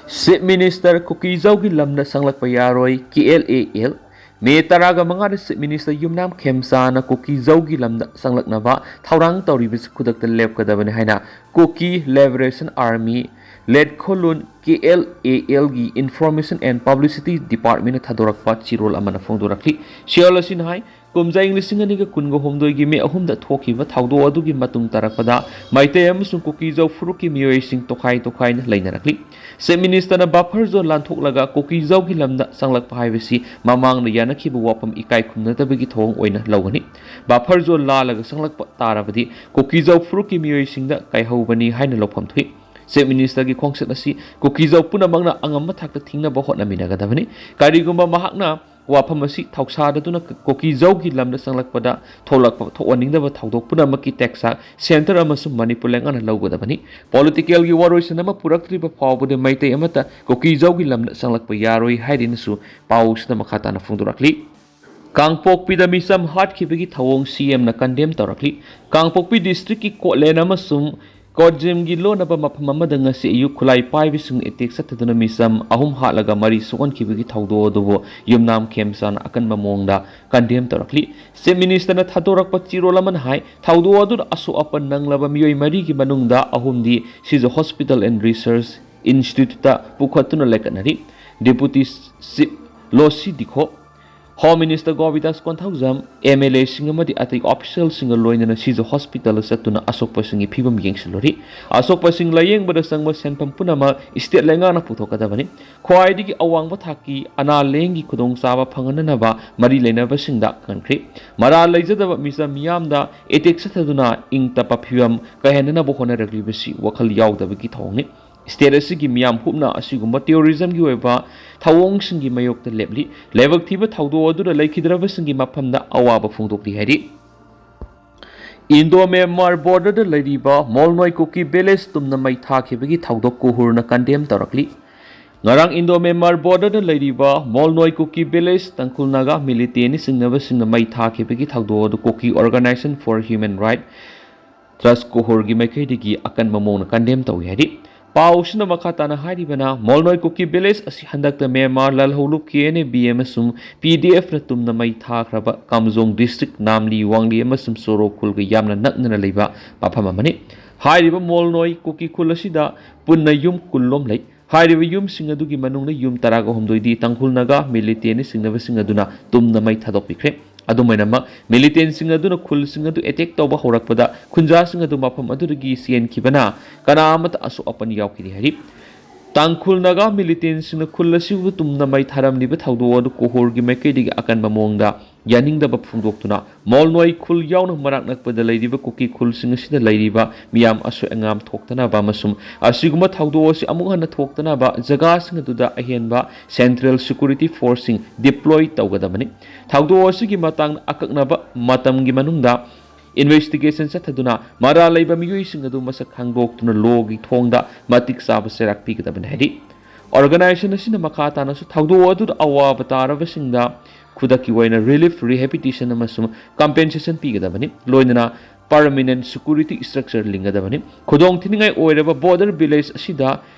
ꯆꯤꯐ ꯃꯤꯅꯤꯁꯇꯔ ꯀꯨꯀꯤꯖꯧꯒꯤ ꯂꯝꯗ ꯆꯪꯂꯛꯄ ꯌꯥꯔꯣꯏ, ꯀꯦ ꯑꯦꯜ ꯑꯦ ꯑꯦꯜ꯫ ꯃꯦ ꯇꯔꯥꯒ ꯃꯉꯥꯗ ꯆꯤꯐ ꯃꯤꯅꯤꯁꯇꯔ ꯌꯨꯝꯅꯥꯝ ꯈꯦꯝꯆꯥꯅ ꯀꯨꯀꯤꯖꯧꯒꯤ ꯂꯝꯗ ꯆꯪꯂꯛꯅꯕ ꯊꯧꯔꯥꯡ ꯇꯧꯔꯤꯕꯁꯤ ꯈꯨꯗꯛꯇ ꯂꯦꯞꯀꯗꯕꯅꯤ ꯍꯥꯏꯅ ꯀꯨꯀꯤ ꯂꯤꯕꯔꯦꯁꯟ ꯑꯥꯔꯃꯤ, ꯂꯦꯠꯈꯣꯂꯨꯟ, ꯀꯦ ꯑꯦꯜ ꯑꯦ ꯑꯦꯜꯒꯤ Information and Publicity Departmentꯅ ꯊꯥꯗꯣꯔꯛꯄ ꯆꯤꯔꯣꯜ ꯑꯃꯅ ꯐꯣꯡꯗꯣꯔꯛꯂꯤ꯫ ꯁꯤꯑꯣꯜ ꯑꯁꯤꯅ ꯍꯥꯏ, ꯀꯨꯝꯖꯥ ꯏꯪ ꯂꯤꯁꯤꯡ ꯑꯅꯤꯒ ꯀꯨꯟꯒ ꯍꯨꯝꯗꯣꯏꯒꯤ ꯃꯦ ꯑꯍꯨꯝꯗ ꯊꯣꯛꯈꯤꯕ ꯊꯧꯗꯣꯛ ꯑꯗꯨꯒꯤ ꯃꯇꯨꯡ ꯇꯥꯔꯛꯄꯗ ꯃꯩꯇꯩ ꯑꯃꯁꯨꯡ ꯀꯨꯀꯤꯖꯧ ꯐꯨꯔꯨꯞꯀꯤ ꯃꯤꯑꯣꯏꯁꯤꯡ ꯇꯣꯈꯥꯏ ꯇꯣꯈꯥꯏꯅ ꯂꯩꯅꯔꯛꯂꯤ꯫ ꯆꯤꯐ ꯃꯤꯅꯤꯁꯇꯔꯅ ꯕꯐꯔ ꯖꯣꯟ ꯂꯥꯟꯊꯣꯛꯂꯒ ꯀꯨꯀꯤꯖꯧꯒꯤ ꯂꯝꯗ ꯆꯪꯂꯛꯄ ꯍꯥꯏꯕꯁꯤ ꯃꯃꯥꯡꯗ ꯌꯥꯅꯈꯤꯕ ꯋꯥꯐꯝ ꯏꯀꯥꯏ ꯈꯨꯝꯅꯗꯕꯒꯤ ꯊꯧꯑꯣꯡ ꯑꯣꯏꯅ ꯂꯧꯒꯅꯤ꯫ ꯕꯐꯔ ꯖꯣꯟ ꯂꯥꯜꯂꯒ ꯆꯪꯂꯛꯄ ꯇꯥꯔꯕꯗꯤ ꯀꯨꯀꯤꯖꯧ ꯐꯨꯔꯨꯞꯀꯤ ꯃꯤꯑꯣꯏꯁꯤꯡꯗ ꯀꯥꯏꯍꯧꯕꯅꯤ ꯍꯥꯏꯅ ꯂꯧꯐꯝ ꯊꯣꯛꯏ꯫ ꯆꯤꯐ ꯃꯤꯅꯤꯁꯇꯔꯒꯤ ꯈꯣꯡꯆꯠ ꯑꯁꯤ ꯀꯨꯀꯤꯖꯧ ꯄꯨꯝꯅꯃꯛꯅ ꯑꯉꯝꯕ ꯊꯥꯛꯇ ꯊꯤꯡꯅꯕ ꯍꯣꯠꯅꯃꯤꯟꯅꯒꯗꯕꯅꯤ꯫ ꯀꯔꯤꯒꯨꯝꯕ ꯃꯍꯥꯛꯅ ꯋꯥꯐꯝ ꯑꯁꯤ ꯊꯧꯁꯥꯗꯗꯨꯅ ꯀꯨꯀꯤꯖꯧꯒꯤ ꯂꯝꯗ ꯆꯪꯂꯛꯄꯗ ꯊꯣꯛꯂꯛꯄ ꯊꯣꯛꯍꯟꯅꯤꯡꯗꯕ ꯊꯧꯗꯣꯛ ꯄꯨꯝꯅꯃꯛꯀꯤ ꯇꯦꯛꯁꯥꯛ ꯁꯦꯟꯇꯔ ꯑꯃꯁꯨꯡ ꯃꯅꯤꯄꯨꯔ ꯂꯩꯉꯥꯛꯅ ꯂꯧꯒꯗꯕꯅꯤ꯫ ꯄꯣꯂꯤꯇꯤꯀꯦꯜꯒꯤ ꯋꯥꯔꯣꯏꯁꯤꯟ ꯑꯃ ꯄꯨꯔꯛꯇ꯭ꯔꯤꯕ ꯐꯥꯎꯕꯗ ꯃꯩꯇꯩ ꯑꯃꯠꯇ ꯀꯨꯀꯤꯖꯧꯒꯤ ꯂꯝꯗ ꯆꯪꯂꯛꯄ ꯌꯥꯔꯣꯏ ꯍꯥꯏꯔꯤꯅꯁꯨ ꯄꯥꯎꯁꯤꯗ ꯃꯈꯥ ꯇꯥꯅ ꯐꯣꯡꯗꯣꯔꯛꯂꯤ꯫ ꯀꯥꯡꯄꯣꯛꯄꯤꯗ ꯃꯤꯆꯝ ꯍꯥꯠꯈꯤꯕꯒꯤ ꯊꯧꯑꯣꯡ ꯁꯤ ꯑꯦꯝꯅ ꯀꯟꯗꯦꯝ ꯇꯧꯔꯛꯂꯤ꯫ ꯀꯥꯡꯄꯣꯛꯄꯤ ꯗꯤꯁꯇ꯭ꯔꯤꯛꯀꯤ ꯀꯣꯠꯂꯦꯟ ꯑꯃꯁꯨꯡ ꯀꯣꯠꯖꯤꯝꯒꯤ ꯂꯣꯟꯅꯕ ꯃꯐꯝ ꯑꯃꯗ ꯉꯁꯤ ꯑꯌꯨꯛ ꯈꯨꯠꯂꯥꯏ ꯄꯥꯏꯕꯁꯤꯡ ꯑꯦꯇꯦꯛ ꯆꯠꯊꯗꯨꯅ ꯃꯤꯆꯝ ꯑꯍꯨꯝ ꯍꯥꯠꯂꯒ ꯃꯔꯤ ꯁꯣꯛꯍꯟꯈꯤꯕꯒꯤ ꯊꯧꯗꯣꯛ ꯑꯗꯨꯕꯨ ꯌꯨꯝꯅꯥꯝ ꯈꯦꯝꯆꯥꯅ ꯑꯀꯟꯕ ꯃꯑꯣꯡꯗ ꯀꯟꯗꯦꯝ ꯇꯧꯔꯛꯂꯤ꯫ ꯆꯤꯐ ꯃꯤꯅꯤꯁꯇꯔꯅ ꯊꯥꯗꯣꯔꯛꯄ ꯆꯤꯔꯣꯜ ꯑꯃꯅ ꯍꯥꯏ, ꯊꯧꯗꯣꯛ ꯑꯗꯨꯗ ꯑꯁꯣꯛ ꯑꯄꯟ ꯅꯪꯂꯕ ꯃꯤꯑꯣꯏ ꯃꯔꯤꯒꯤ ꯃꯅꯨꯡꯗ ꯑꯍꯨꯝꯗꯤ ꯁꯤꯖ ꯍꯣꯁꯄꯤꯇꯥꯜ ꯑꯦꯟ ꯔꯤꯁꯔꯁ ꯏꯟꯁꯇꯤꯇ꯭ꯌꯨꯠꯇ ꯄꯨꯈꯠꯇꯨꯅ ꯂꯩꯈꯠꯅꯔꯤ꯫ Deputy chief Losii Dikho, home minister Govindas Konthoujam, M L ꯑꯦꯁꯤꯡ ꯑꯃꯗꯤ ꯑꯇꯩ ꯑꯣꯐꯤꯁꯤꯌꯦꯜꯁꯤꯡꯒ ꯂꯣꯏꯅꯅ ꯁꯤꯖ ꯍꯣꯁꯄꯤꯇꯥꯜꯗ ꯆꯠꯇꯨꯅ ꯑꯁꯣꯛꯄꯁꯤꯡꯒꯤ ꯐꯤꯕꯝ ꯌꯦꯡꯁꯤꯜꯂꯨꯔꯤ꯫ ꯑꯁꯣꯛꯄꯁꯤꯡ ꯂꯥꯌꯦꯡꯕꯗ ꯆꯪꯕ ꯁꯦꯟꯐꯝ ꯄꯨꯝꯅꯃꯛ ꯁ꯭ꯇꯦꯠ ꯂꯩꯉꯥꯛꯅ ꯄꯨꯊꯣꯛꯀꯗꯕꯅꯤ꯫ ꯈ꯭ꯋꯥꯏꯗꯒꯤ ꯑꯋꯥꯡꯕ ꯊꯥꯛꯀꯤ ꯑꯅꯥ ꯂꯥꯌꯦꯡꯒꯤ ꯈꯨꯗꯣꯡꯆꯥꯕ ꯐꯪꯍꯟꯅꯅꯕ ꯃꯔꯤ ꯂꯩꯅꯕꯁꯤꯡꯗ ꯀꯟꯈ꯭ꯔꯤ꯫ ꯃꯔꯥꯜ ꯂꯩꯖꯗꯕ ꯃꯤꯆꯝ ꯃꯤꯌꯥꯝꯗ ꯑꯦꯇꯦꯛ ꯆꯠꯊꯗꯨꯅ ꯏꯪ ꯇꯞꯄ ꯐꯤꯕꯝ ꯀꯥꯏꯍꯟꯅꯅꯕ ꯍꯣꯠꯅꯔꯛꯂꯤꯕꯁꯤ ꯋꯥꯈꯜ ꯌꯥꯎꯗꯕꯒꯤ ꯊꯧꯑꯣꯡꯅꯤ꯫ ꯁ꯭ꯇꯦꯠ ꯑꯁꯤꯒꯤ ꯃꯤꯌꯥꯝ ꯍꯨꯞꯅ ꯑꯁꯤꯒꯨꯝꯕ ꯇꯦꯔꯣꯔꯤꯖꯝꯒꯤ ꯑꯣꯏꯕ ꯊꯧꯑꯣꯡꯁꯤꯡꯒꯤ ꯃꯥꯌꯣꯛꯇ ꯂꯦꯞꯂꯤ꯫ ꯂꯥꯏꯕꯛ ꯊꯤꯕ ꯊꯧꯗꯣꯛ ꯑꯗꯨꯗ ꯂꯩꯈꯤꯗ꯭ꯔꯕꯁꯤꯡꯒꯤ ꯃꯐꯝꯗ ꯑꯋꯥꯕ ꯐꯣꯡꯗꯣꯛꯂꯤ ꯍꯥꯏꯔꯤ꯫ ꯏꯟꯗꯣ ꯃ꯭ꯌꯥꯟꯃꯥꯔ ꯕꯣꯔꯗꯔꯗ ꯂꯩꯔꯤꯕ ꯃꯣꯜꯅꯣꯏ ꯀꯨꯀꯤ ꯚꯤꯂꯦꯖ ꯇꯨꯝꯅ ꯃꯩ ꯊꯥꯈꯤꯕꯒꯤ ꯊꯧꯗꯣꯛ ꯀꯨꯍꯨꯔꯅ ꯀꯟꯗꯦꯝ ꯇꯧꯔꯛꯂꯤ꯫ ꯉꯔꯥꯡ ꯏꯟꯗꯣ ꯃ꯭ꯌꯥꯟꯃꯥꯔ ꯕꯣꯔꯗꯔꯗ ꯂꯩꯔꯤꯕ ꯃꯣꯜꯅꯣꯏ ꯀꯨꯀꯤ ꯚꯤꯂꯦꯖ ꯇꯥꯡꯈꯨꯜ ꯅꯥꯒꯥ ꯃꯤꯂꯤꯇꯦꯟꯅ ꯆꯤꯡꯅꯕꯁꯤꯡꯅ ꯃꯩ ꯊꯥꯈꯤꯕꯒꯤ ꯊꯧꯗꯣꯛ ꯑꯗꯨ Kuki Organisation for Human Rights ꯇꯁ ꯀꯣꯍꯣꯔꯒꯤ ꯃꯥꯏꯀꯩꯗꯒꯤ ꯑꯀꯟꯕ ꯃꯑꯣꯡꯗ ꯀꯟꯗꯦꯝ ꯇꯧꯏ ꯍꯥꯏꯔꯤ꯫ ꯄꯥꯎꯁꯤꯅ ꯃꯈꯥ ꯇꯥꯅ ꯍꯥꯏꯔꯤꯕꯅ, ꯃꯣꯜꯅꯣꯏ ꯀꯨꯀꯤ ꯚꯤꯂꯦꯖ ꯑꯁꯤ ꯍꯟꯗꯛꯇ ꯃ꯭ꯌꯥꯟꯃꯥꯔ ꯂꯥꯜꯍꯧꯂꯨꯞ ꯀꯦ ꯑꯦꯟ ꯑꯦ ꯕꯤ ꯑꯃꯁꯨꯡ ꯄꯤ ꯗꯤ ꯑꯦꯐꯅ ꯇꯨꯝꯅ ꯃꯩ ꯊꯥꯈ꯭ꯔꯕ ꯀꯥꯝꯖꯣꯡ ꯗꯤꯁꯇ꯭ꯔꯤꯛ ꯅꯥꯝꯂꯤ, ꯋꯥꯡꯂꯤ ꯑꯃꯁꯨꯡ ꯆꯣꯔꯣ ꯈꯨꯜꯒ ꯌꯥꯝꯅ ꯅꯛꯅꯅ ꯂꯩꯕ ꯃꯐꯝ ꯑꯃꯅꯤ꯫ ꯍꯥꯏꯔꯤꯕ ꯃꯣꯜꯅꯣꯏ ꯀꯨꯀꯤ ꯈꯨꯜ ꯑꯁꯤꯗ ꯄꯨꯟꯅ ꯌꯨꯝ ꯀꯨꯟꯂꯣꯝ ꯂꯩ꯫ ꯍꯥꯏꯔꯤꯕ ꯌꯨꯝꯁꯤꯡ ꯑꯗꯨꯒꯤ ꯃꯅꯨꯡꯗ ꯌꯨꯝ ꯇꯔꯥꯒ ꯍꯨꯝꯗꯣꯏꯗꯤ ꯇꯥꯡꯈꯨꯜ ꯅꯥꯒꯥ ꯃꯤꯂꯤꯇꯦꯟꯅ ꯆꯤꯡꯅꯕꯁꯤꯡ ꯑꯗꯨꯅ ꯇꯨꯝꯅ ꯃꯩ ꯊꯥꯗꯣꯛꯄꯤꯈ꯭ꯔꯦ꯫ ꯑꯗꯨꯝ ꯑꯣꯏꯅꯃꯛ, ꯃꯤꯂꯤꯇꯦꯟꯁꯤꯡ ꯑꯗꯨꯅ ꯈꯨꯜꯁꯤꯡ ꯑꯗꯨ ꯑꯦꯇꯦꯛ ꯇꯧꯕ ꯍꯧꯔꯛꯄꯗ ꯈꯨꯟꯖꯥꯁꯤꯡ ꯑꯗꯨ ꯃꯐꯝ ꯑꯗꯨꯗꯒꯤ ꯆꯦꯟꯈꯤꯕꯅ ꯀꯅꯥ ꯑꯃꯠꯇ ꯑꯁꯣꯛ ꯑꯄꯟ ꯌꯥꯎꯈꯤꯗꯦ ꯍꯥꯏꯔꯤ꯫ ꯇꯥꯡꯈꯨꯜ ꯅꯥꯒꯥ ꯃꯤꯂꯤꯇꯦꯟꯁꯤꯡꯅ ꯈꯨꯜ ꯑꯁꯤꯕꯨ ꯇꯨꯝꯅ ꯃꯩ ꯊꯥꯔꯝꯂꯤꯕ ꯊꯧꯗꯣꯛ ꯑꯗꯨ ꯀꯣꯍꯣꯔꯒꯤ ꯃꯥꯏꯀꯩꯗꯒꯤ ꯑꯀꯟꯕ ꯃꯑꯣꯡꯗ ꯌꯥꯅꯤꯡꯗꯕ ꯐꯣꯡꯗꯣꯛꯇꯨꯅ ꯃꯣꯜꯅꯣꯏ ꯈꯨꯜ ꯌꯥꯎꯅ ꯃꯅꯥꯛ ꯅꯛꯄꯗ ꯂꯩꯔꯤꯕ ꯀꯨꯀꯤ ꯈꯨꯜꯁꯤꯡ ꯑꯁꯤꯗ ꯂꯩꯔꯤꯕ ꯃꯤꯌꯥꯝ ꯑꯁꯣꯏ ꯑꯉꯥꯝ ꯊꯣꯛꯇꯅꯕ ꯑꯃꯁꯨꯡ ꯑꯁꯤꯒꯨꯝꯕ ꯊꯧꯗꯣꯛ ꯑꯁꯤ ꯑꯃꯨꯛ ꯍꯟꯅ ꯊꯣꯛꯇꯅꯕ ꯖꯒꯥꯁꯤꯡ ꯑꯗꯨꯗ ꯑꯍꯦꯟꯕ ꯁꯦꯟꯇ꯭ꯔꯦꯜ ꯁꯦꯀ꯭ꯌꯨꯔꯤꯇꯤ ꯐꯣꯔꯁꯁꯤꯡ ꯗꯤꯄ꯭ꯂꯣꯏ ꯇꯧꯒꯗꯕꯅꯤ꯫ ꯊꯧꯗꯣꯛ ꯑꯁꯤꯒꯤ ꯃꯇꯥꯡꯗ ꯑꯀꯛꯅꯕ ꯃꯇꯝꯒꯤ ꯃꯅꯨꯡꯗ ꯏꯟꯚꯦꯁꯇꯤꯒꯦꯁꯟ ꯆꯠꯊꯗꯨꯅ ꯃꯔꯥꯜ ꯂꯩꯕ ꯃꯤꯑꯣꯏꯁꯤꯡ ꯑꯗꯨ ꯃꯁꯛ ꯈꯪꯗꯣꯛꯇꯨꯅ ꯂꯣꯒꯤ ꯊꯣꯡꯗ ꯃꯇꯤꯛ ꯆꯥꯕ ꯆꯩꯔꯥꯛ ꯄꯤꯒꯗꯕꯅꯤ ꯍꯥꯏꯔꯤ꯫ ꯑꯣꯔꯒꯅꯥꯏꯖꯦꯁꯟ ꯑꯁꯤꯅ ꯃꯈꯥ ꯇꯥꯅꯁꯨ ꯊꯧꯗꯣꯛ ꯑꯗꯨꯗ ꯑꯋꯥꯕ ꯇꯥꯔꯕꯁꯤꯡꯗ ꯈꯨꯗꯛꯀꯤ ꯑꯣꯏꯅ ꯔꯤꯂꯤꯐ, ꯔꯤꯍꯦꯕꯤꯇꯦꯁꯟ ꯑꯃꯁꯨꯡ ꯀꯝꯄꯦꯟꯁꯦꯁꯟ ꯄꯤꯒꯗꯕꯅꯤ꯫ ꯂꯣꯏꯅꯅ ꯄꯔꯃꯤꯅꯦꯟ ꯁꯦꯀ꯭ꯌꯨꯔꯤꯇꯤ ꯁ꯭ꯇ꯭ꯔꯛꯆꯔ ꯂꯤꯡꯒꯗꯕꯅꯤ꯫ ꯈꯨꯗꯣꯡ ꯊꯤꯅꯤꯡꯉꯥꯏ ꯑꯣꯏꯔꯕ ꯕꯣꯔꯗꯔ ꯚꯤꯂꯦꯖ ꯑꯁꯤꯗ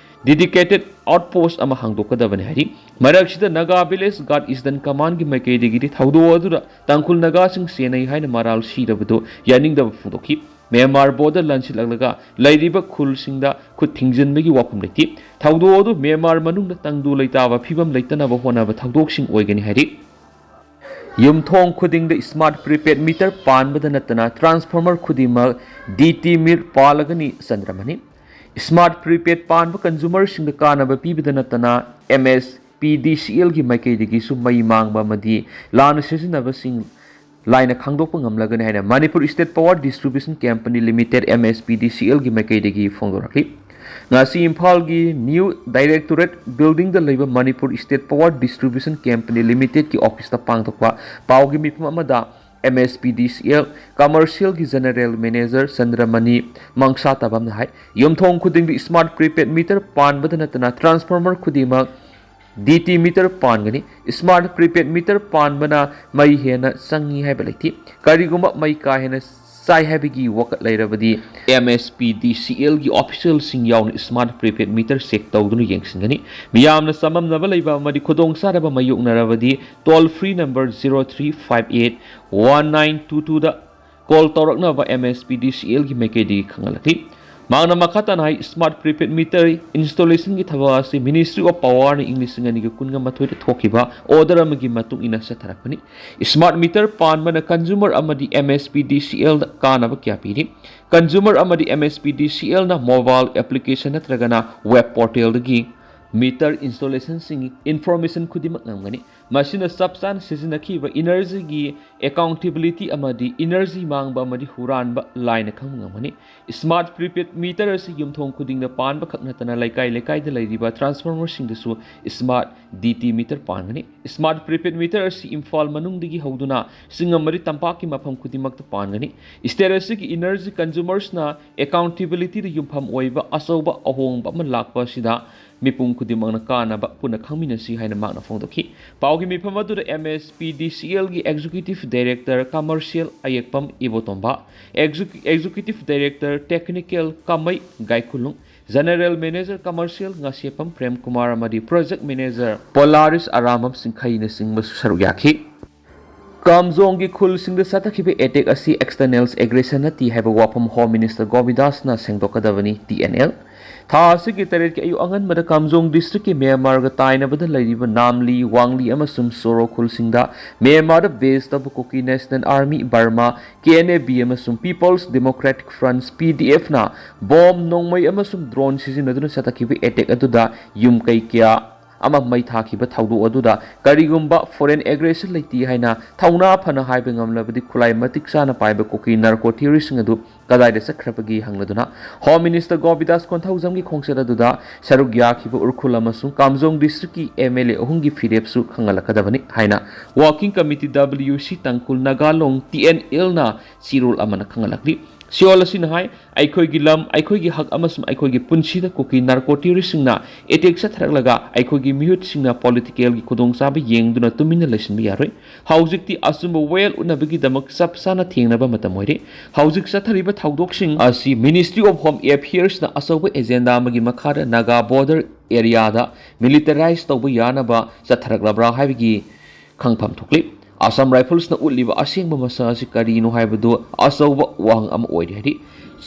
ꯗꯤꯗꯤꯀꯦꯇꯦꯗ ꯑꯥꯎꯠꯄꯣꯁ ꯑꯃ ꯍꯥꯡꯗꯣꯛꯀꯗꯕꯅꯤ ꯍꯥꯏꯔꯤ꯫ ꯃꯔꯛꯁꯤꯗ ꯅꯥꯒꯥ ꯚꯤꯂꯦꯖ ꯒꯥꯔꯗ ꯏꯁꯇꯔꯟ ꯀꯃꯥꯟꯒꯤ ꯃꯥꯏꯀꯩꯗꯒꯤꯗꯤ ꯊꯧꯗꯣꯛ ꯑꯗꯨꯗ ꯇꯥꯡꯈꯨꯜ ꯅꯥꯒꯥꯁꯤꯡ ꯆꯦꯟꯅꯩ ꯍꯥꯏꯅ ꯃꯔꯥꯜ ꯁꯤꯔꯕꯗꯨ ꯌꯥꯅꯤꯡꯗꯕ ꯐꯣꯡꯗꯣꯛꯈꯤ꯫ ꯃ꯭ꯌꯥꯟꯃꯥꯔ ꯕꯣꯔꯗꯔ ꯂꯥꯟꯁꯤꯜꯂꯛꯂꯒ ꯂꯩꯔꯤꯕ ꯈꯨꯜꯁꯤꯡꯗ ꯈꯨꯠ ꯊꯤꯡꯖꯤꯟꯕꯒꯤ ꯋꯥꯐꯝ ꯂꯩꯇꯦ꯫ ꯊꯧꯗꯣꯛ ꯑꯗꯨ ꯃ꯭ꯌꯥꯟꯃꯥꯔ ꯃꯅꯨꯡꯗ ꯇꯪꯗꯨ ꯂꯩꯇꯥꯕ ꯐꯤꯕꯝ ꯂꯩꯇꯅꯕ ꯍꯣꯠꯅꯕ ꯊꯧꯗꯣꯛꯁꯤꯡ ꯑꯣꯏꯒꯅꯤ ꯍꯥꯏꯔꯤ꯫ ꯌꯨꯝꯊꯣꯡ ꯈꯨꯗꯤꯡꯗ ꯁ꯭ꯃꯥꯔꯠ ꯄ꯭ꯔꯤꯄꯦꯗ ꯃꯤꯇꯔ ꯄꯥꯟꯕꯗ ꯅꯠꯇꯅ ꯇ꯭ꯔꯥꯟꯁꯐꯣꯔꯃꯔ ꯈꯨꯗꯤꯡꯃꯛ ꯗꯤ ꯇꯤ ꯃꯤꯇꯔ ꯄꯥꯜꯂꯒꯅꯤ, ꯆꯟꯗ꯭ꯔꯃꯅꯤ꯫ ꯁ꯭ꯃꯥꯔꯠ ꯄ꯭ꯔꯤꯄꯦꯗ ꯄꯥꯟꯕ ꯀꯟꯖꯨꯃꯔꯁꯤꯡꯗ ꯀꯥꯟꯅꯕ ꯄꯤꯕꯗ ꯅꯠꯇꯅ M S P D C ꯑꯦꯜꯒꯤ ꯃꯥꯏꯀꯩꯗꯒꯤꯁꯨ ꯃꯩ ꯃꯥꯡꯕ ꯑꯃꯗꯤ ꯂꯥꯟꯅ ꯁꯤꯖꯤꯟꯅꯕꯁꯤꯡ ꯂꯥꯏꯅ ꯈꯪꯗꯣꯛꯄ ꯉꯝꯂꯒꯅꯤ ꯍꯥꯏꯅ Manipur state power distribution company limited, M S P D C ꯑꯦꯜꯒꯤ ꯃꯥꯏꯀꯩꯗꯒꯤ ꯐꯣꯡꯗꯣꯔꯛꯂꯤ꯫ ꯉꯁꯤ ꯏꯝꯐꯥꯜꯒꯤ ꯅ꯭ꯌꯨ ꯗꯥꯏꯔꯦꯛꯇꯣꯔꯦꯠ ꯕꯤꯜꯗꯤꯡꯗ ꯂꯩꯕ Manipur state power distribution company ꯂꯤꯃꯤꯇꯦꯗꯀꯤ ꯑꯣꯐꯤꯁꯇ ꯄꯥꯡꯊꯣꯛꯄ ꯄꯥꯎꯒꯤ ꯃꯤꯐꯝ ꯑꯃꯗ M S P D C L ꯀꯃꯔꯁꯤꯌꯦꯜꯒꯤ ꯖꯦꯅꯔꯦꯜ ꯃꯦꯅꯦꯖꯔ ꯆꯟꯗ꯭ꯔꯃꯅꯤ ꯃꯪꯁꯥꯇꯕꯝꯅ ꯍꯥꯏ, ꯌꯨꯝꯊꯣꯡ ꯈꯨꯗꯤꯡꯗ ꯁ꯭ꯃꯥꯔꯠ ꯄ꯭ꯔꯤꯄꯦꯗ ꯃꯤꯇꯔ ꯄꯥꯟꯕꯗ ꯅꯠꯇꯅ ꯇ꯭ꯔꯥꯟꯁꯐꯣꯔꯃꯔ ꯈꯨꯗꯤꯡꯃꯛ ꯗꯤ ꯇꯤ ꯃꯤꯇꯔ ꯄꯥꯟꯒꯅꯤ꯫ ꯁ꯭ꯃꯥꯔꯠ ꯄ꯭ꯔꯤꯄꯦꯗ ꯃꯤꯇꯔ ꯄꯥꯟꯕꯅ ꯃꯩ ꯍꯦꯟꯅ ꯆꯪꯏ ꯍꯥꯏꯕ ꯂꯩꯇꯦ꯫ ꯀꯔꯤꯒꯨꯝꯕ ꯃꯩ ꯀꯥ ꯍꯦꯟꯅ ꯆꯥꯏ ꯍꯥꯏꯕꯒꯤ ꯋꯥꯀꯠ ꯂꯩꯔꯕꯗꯤ, M S P D C L ꯒꯤ official ꯁꯤꯡ ꯌꯥꯎꯅ smart prepaid meter check ꯇꯧꯗꯨꯅ ꯌꯦꯡꯁꯤꯟꯒꯅꯤ꯫ ꯃꯤꯌꯥꯝꯅ ꯆꯃꯝꯅꯕ ꯂꯩꯕ ꯑꯃꯗꯤ ꯈꯨꯗꯣꯡꯆꯥꯗꯕ ꯃꯥꯌꯣꯛꯅꯔꯕꯗꯤ, toll free number zero three five eight one nine two two ꯗ call ꯇꯧꯔꯛꯅꯕ M S P D C L ꯒꯤ ꯃꯥꯏꯀꯩꯗꯒꯤ ꯈꯪꯍꯜꯂꯛꯂꯤ꯫ ꯃꯍꯥꯛꯅ ꯃꯈꯥ ꯇꯥꯅ ꯍꯥꯏ, smart prepaid meter installation ꯒꯤ ꯊꯕꯛ ꯑꯁꯤ Ministry of Power ꯅ ꯏꯪ ꯂꯤꯁꯤꯡ ꯑꯅꯤꯒ ꯀꯨꯟꯒ ꯃꯥꯊꯣꯏꯗ ꯊꯣꯛꯈꯤꯕ order ꯑꯃꯒꯤ ꯃꯇꯨꯡ ꯏꯟꯅ ꯆꯠꯊꯔꯛꯄꯅꯤ꯫ Smart meter ꯄꯥꯟꯕꯅ consumer ꯑꯃꯗꯤ M S P D C L ꯗ ꯀꯥꯟꯅꯕ ꯀꯌꯥ ꯄꯤꯔꯤ꯫ Consumer ꯑꯃꯗꯤ M S P D C L ꯅ mobile application ꯅꯠꯇ꯭ꯔꯒꯅ web portal ꯗꯒꯤ meter installation ꯁꯤꯡꯒꯤ information ꯈꯨꯗꯤꯡꯃꯛ ꯉꯝꯒꯅꯤ꯫ ꯃꯁꯤꯅ ꯆꯞ ꯆꯥꯅ ꯁꯤꯖꯤꯟꯅꯈꯤꯕ energy ꯒꯤ accountability ꯑꯃꯗꯤ energy ꯃꯥꯡꯕ ꯑꯃꯗꯤ ꯍꯨꯔꯥꯟꯕ ꯂꯥꯏꯅ ꯈꯪꯕ ꯉꯝꯒꯅꯤ꯫ Smart prepaid meter ꯑꯁꯤ ꯌꯨꯝꯊꯣꯡ ꯈꯨꯗꯤꯡꯗ ꯄꯥꯟꯕ ꯈꯛ ꯅꯠꯇꯅ ꯂꯩꯀꯥꯏ ꯂꯩꯀꯥꯏꯗ ꯂꯩꯔꯤꯕ transformer ꯁꯤꯡꯗꯁꯨ smart D T meter ꯄꯥꯟꯒꯅꯤ꯫ Smart prepaid meter ꯑꯁꯤ ꯏꯝꯐꯥꯜ ꯃꯅꯨꯡꯗꯒꯤ ꯍꯧꯗꯨꯅ ꯆꯤꯡ ꯑꯃꯗꯤ ꯇꯝꯄꯥꯛꯀꯤ ꯃꯐꯝ ꯈꯨꯗꯤꯡꯃꯛꯇ ꯄꯥꯟꯒꯅꯤ꯫ State ꯑꯁꯤꯒꯤ energy consumers ꯅ accountability ꯗ ꯌꯨꯝꯐꯝ ꯑꯣꯏꯕ ꯑꯆꯧꯕ ꯑꯍꯣꯡꯕ ꯑꯃ ꯂꯥꯛꯄ ꯑꯁꯤꯗ ꯃꯤꯄꯨꯝ ꯈꯨꯗꯤꯡꯃꯛꯅ ꯀꯥꯟꯅꯕ ꯄꯨꯟꯅ ꯈꯪꯃꯤꯟꯅꯁꯤ ꯍꯥꯏꯅ ꯃꯍꯥꯛꯅ ꯐꯣꯡꯗꯣꯛꯈꯤ꯫ ꯄꯥꯎꯒꯤ ꯃꯤꯐꯝ ꯑꯗꯨꯗ M S P D C L ꯒꯤ Executive Director Commercial ꯑꯌꯦꯛꯄꯝ ꯏꯕꯣꯇꯣꯝꯕ, Execu-, Executive Director Technical ꯀꯥꯃꯩ ꯒꯥꯏꯈꯨꯂꯨꯡ, General Manager Commercial Ngasheppam Prem Kumar ꯑꯃꯗꯤ Project Manager ꯄꯣꯂꯥꯔꯤꯁ ꯑꯔꯥꯝꯕꯝ ꯁꯤꯡꯈꯩꯅꯆꯤꯡꯕꯁꯨ ꯁꯔꯨꯛ ꯌꯥꯈꯤ꯫ ꯀꯥꯝꯖꯣꯡꯒꯤ ꯈꯨꯜꯁꯤꯡꯗ ꯆꯠꯊꯈꯤꯕ attack ꯑꯁꯤ external aggression ꯅꯠꯇꯦ ꯍꯥꯏꯕ ꯋꯥꯐꯝ Home Minister ꯒꯣꯕꯤꯟꯗꯥꯁꯅ ꯁꯦꯡꯗꯣꯛꯀꯗꯕꯅꯤ, T N L꯫ ꯊꯥ ꯑꯁꯤꯒꯤ ꯇꯔꯦꯠꯀꯤ ꯑꯌꯨꯛ ꯑꯉꯟꯕꯗ ꯀꯥꯝꯖꯣꯡ district ꯀꯤ ꯃ꯭ꯌꯥꯟꯃꯥꯔꯒ ꯇꯥꯏꯅꯕꯗ ꯂꯩꯔꯤꯕ ꯅꯥꯝꯂꯤ, ꯋꯥꯡꯂꯤ ꯑꯃꯁꯨꯡ ꯁꯣꯔꯣ ꯈꯨꯜꯁꯤꯡꯗ ꯃ꯭ꯌꯥꯟꯃꯥꯔꯗ base ꯇꯧꯕ Kuki National Army, Burma, K N A B ꯑꯃꯁꯨꯡ People's Democratic Front, P D F ꯅ bomb, ꯅꯣꯡꯃꯩ ꯑꯃꯁꯨꯡ drone ꯁꯤꯖꯤꯟꯅꯗꯨꯅ ꯆꯠꯊꯈꯤꯕ attack ꯑꯗꯨꯗ ꯌꯨꯝ ꯀꯩ ꯀꯌꯥ ꯑꯃ ꯃꯩ ꯊꯥꯈꯤꯕ ꯊꯧꯗꯣꯛ ꯑꯗꯨꯗ ꯀꯔꯤꯒꯨꯝꯕ foreign aggression ꯂꯩꯇꯦ ꯍꯥꯏꯅ ꯊꯧꯅꯥ ꯐꯅ ꯍꯥꯏꯕ ꯉꯝꯂꯕꯗꯤ, ꯈꯨꯠꯂꯥꯏ ꯃꯇꯤꯛ ꯆꯥꯅ ꯄꯥꯏꯕ ꯀꯨꯀꯤ narco terrorist ꯁꯤꯡ ꯑꯗꯨ ꯀꯗꯥꯏꯗ ꯆꯠꯈ꯭ꯔꯕꯒꯦ ꯍꯪꯂꯗꯨꯅ Home Minister ꯒꯣꯕꯤꯟꯗꯥꯁ ꯀꯣꯟꯊꯧꯖꯝꯒꯤ ꯈꯣꯡꯆꯠ ꯑꯗꯨꯗ ꯁꯔꯨꯛ ꯌꯥꯈꯤꯕ ꯎꯔꯈꯨꯜ ꯑꯃꯁꯨꯡ ꯀꯥꯝꯖꯣꯡ district ꯀꯤ M L A ꯑꯍꯨꯝꯒꯤ ꯐꯤꯔꯦꯞꯁꯨ ꯈꯪꯍꯜꯂꯛꯀꯗꯕꯅꯤ ꯍꯥꯏꯅ Working Committee W C ꯇꯥꯡꯈꯨꯜ ꯅꯥꯒꯥ ꯂꯣꯡ, T N L ꯅ ꯆꯦꯔꯣꯜ ꯑꯃꯅ ꯈꯪꯍꯜꯂꯛꯂꯤ꯫ ꯁꯤꯑꯣꯜ ꯑꯁꯤꯅ ꯍꯥꯏ, ꯑꯩꯈꯣꯏꯒꯤ ꯂꯝ, ꯑꯩꯈꯣꯏꯒꯤ ꯍꯛ ꯑꯃꯁꯨꯡ ꯑꯩꯈꯣꯏꯒꯤ ꯄꯨꯟꯁꯤꯗ ꯀꯨꯀꯤ ꯅꯥꯔꯀꯣ ꯇꯦꯔꯣꯔꯤꯁꯁꯤꯡꯅ ꯑꯦꯇꯦꯛ ꯆꯠꯊꯔꯛꯂꯒ ꯑꯩꯈꯣꯏꯒꯤ ꯃꯤꯍꯨꯠꯁꯤꯡꯅ ꯄꯣꯂꯤꯇꯤꯀꯦꯜꯒꯤ ꯈꯨꯗꯣꯡꯆꯥꯕ ꯌꯦꯡꯗꯨꯅ ꯇꯨꯃꯤꯟꯅ ꯂꯩꯁꯤꯟꯕ ꯌꯥꯔꯣꯏ꯫ ꯍꯧꯖꯤꯛꯇꯤ ꯑꯆꯨꯝꯕ ꯋꯥꯌꯦꯜ ꯎꯠꯅꯕꯒꯤꯗꯃꯛ ꯆꯞ ꯆꯥꯅ ꯊꯦꯡꯅꯕ ꯃꯇꯝ ꯑꯣꯏꯔꯦ꯫ ꯍꯧꯖꯤꯛ ꯆꯠꯊꯔꯤꯕ ꯊꯧꯗꯣꯛꯁꯤꯡ ꯑꯁꯤ Ministry of Home Affairsꯅ ꯑꯆꯧꯕ ꯑꯦꯖꯦꯟꯗꯥ ꯑꯃꯒꯤ ꯃꯈꯥꯗ ꯅꯥꯒꯥ ꯕꯣꯔꯗꯔ ꯑꯦꯔꯤꯌꯥꯗ ꯃꯤꯂꯤꯇꯔꯥꯏꯖ ꯇꯧꯕ ꯌꯥꯅꯕ ꯆꯠꯊꯔꯛꯂꯕ꯭ꯔꯥ ꯍꯥꯏꯕꯒꯤ ꯈꯪꯐꯝ ꯊꯣꯛꯂꯤ꯫ ꯑꯁꯥꯝ ꯔꯥꯏꯐꯜꯁꯅ ꯎꯠꯂꯤꯕ ꯑꯁꯦꯡꯕ ꯃꯁꯛ ꯑꯁꯤ ꯀꯔꯤꯅꯣ ꯍꯥꯏꯕꯗꯨ ꯑꯆꯧꯕ ꯋꯥꯍꯪ ꯑꯃ ꯑꯣꯏꯔꯤ ꯍꯥꯏꯔꯤ꯫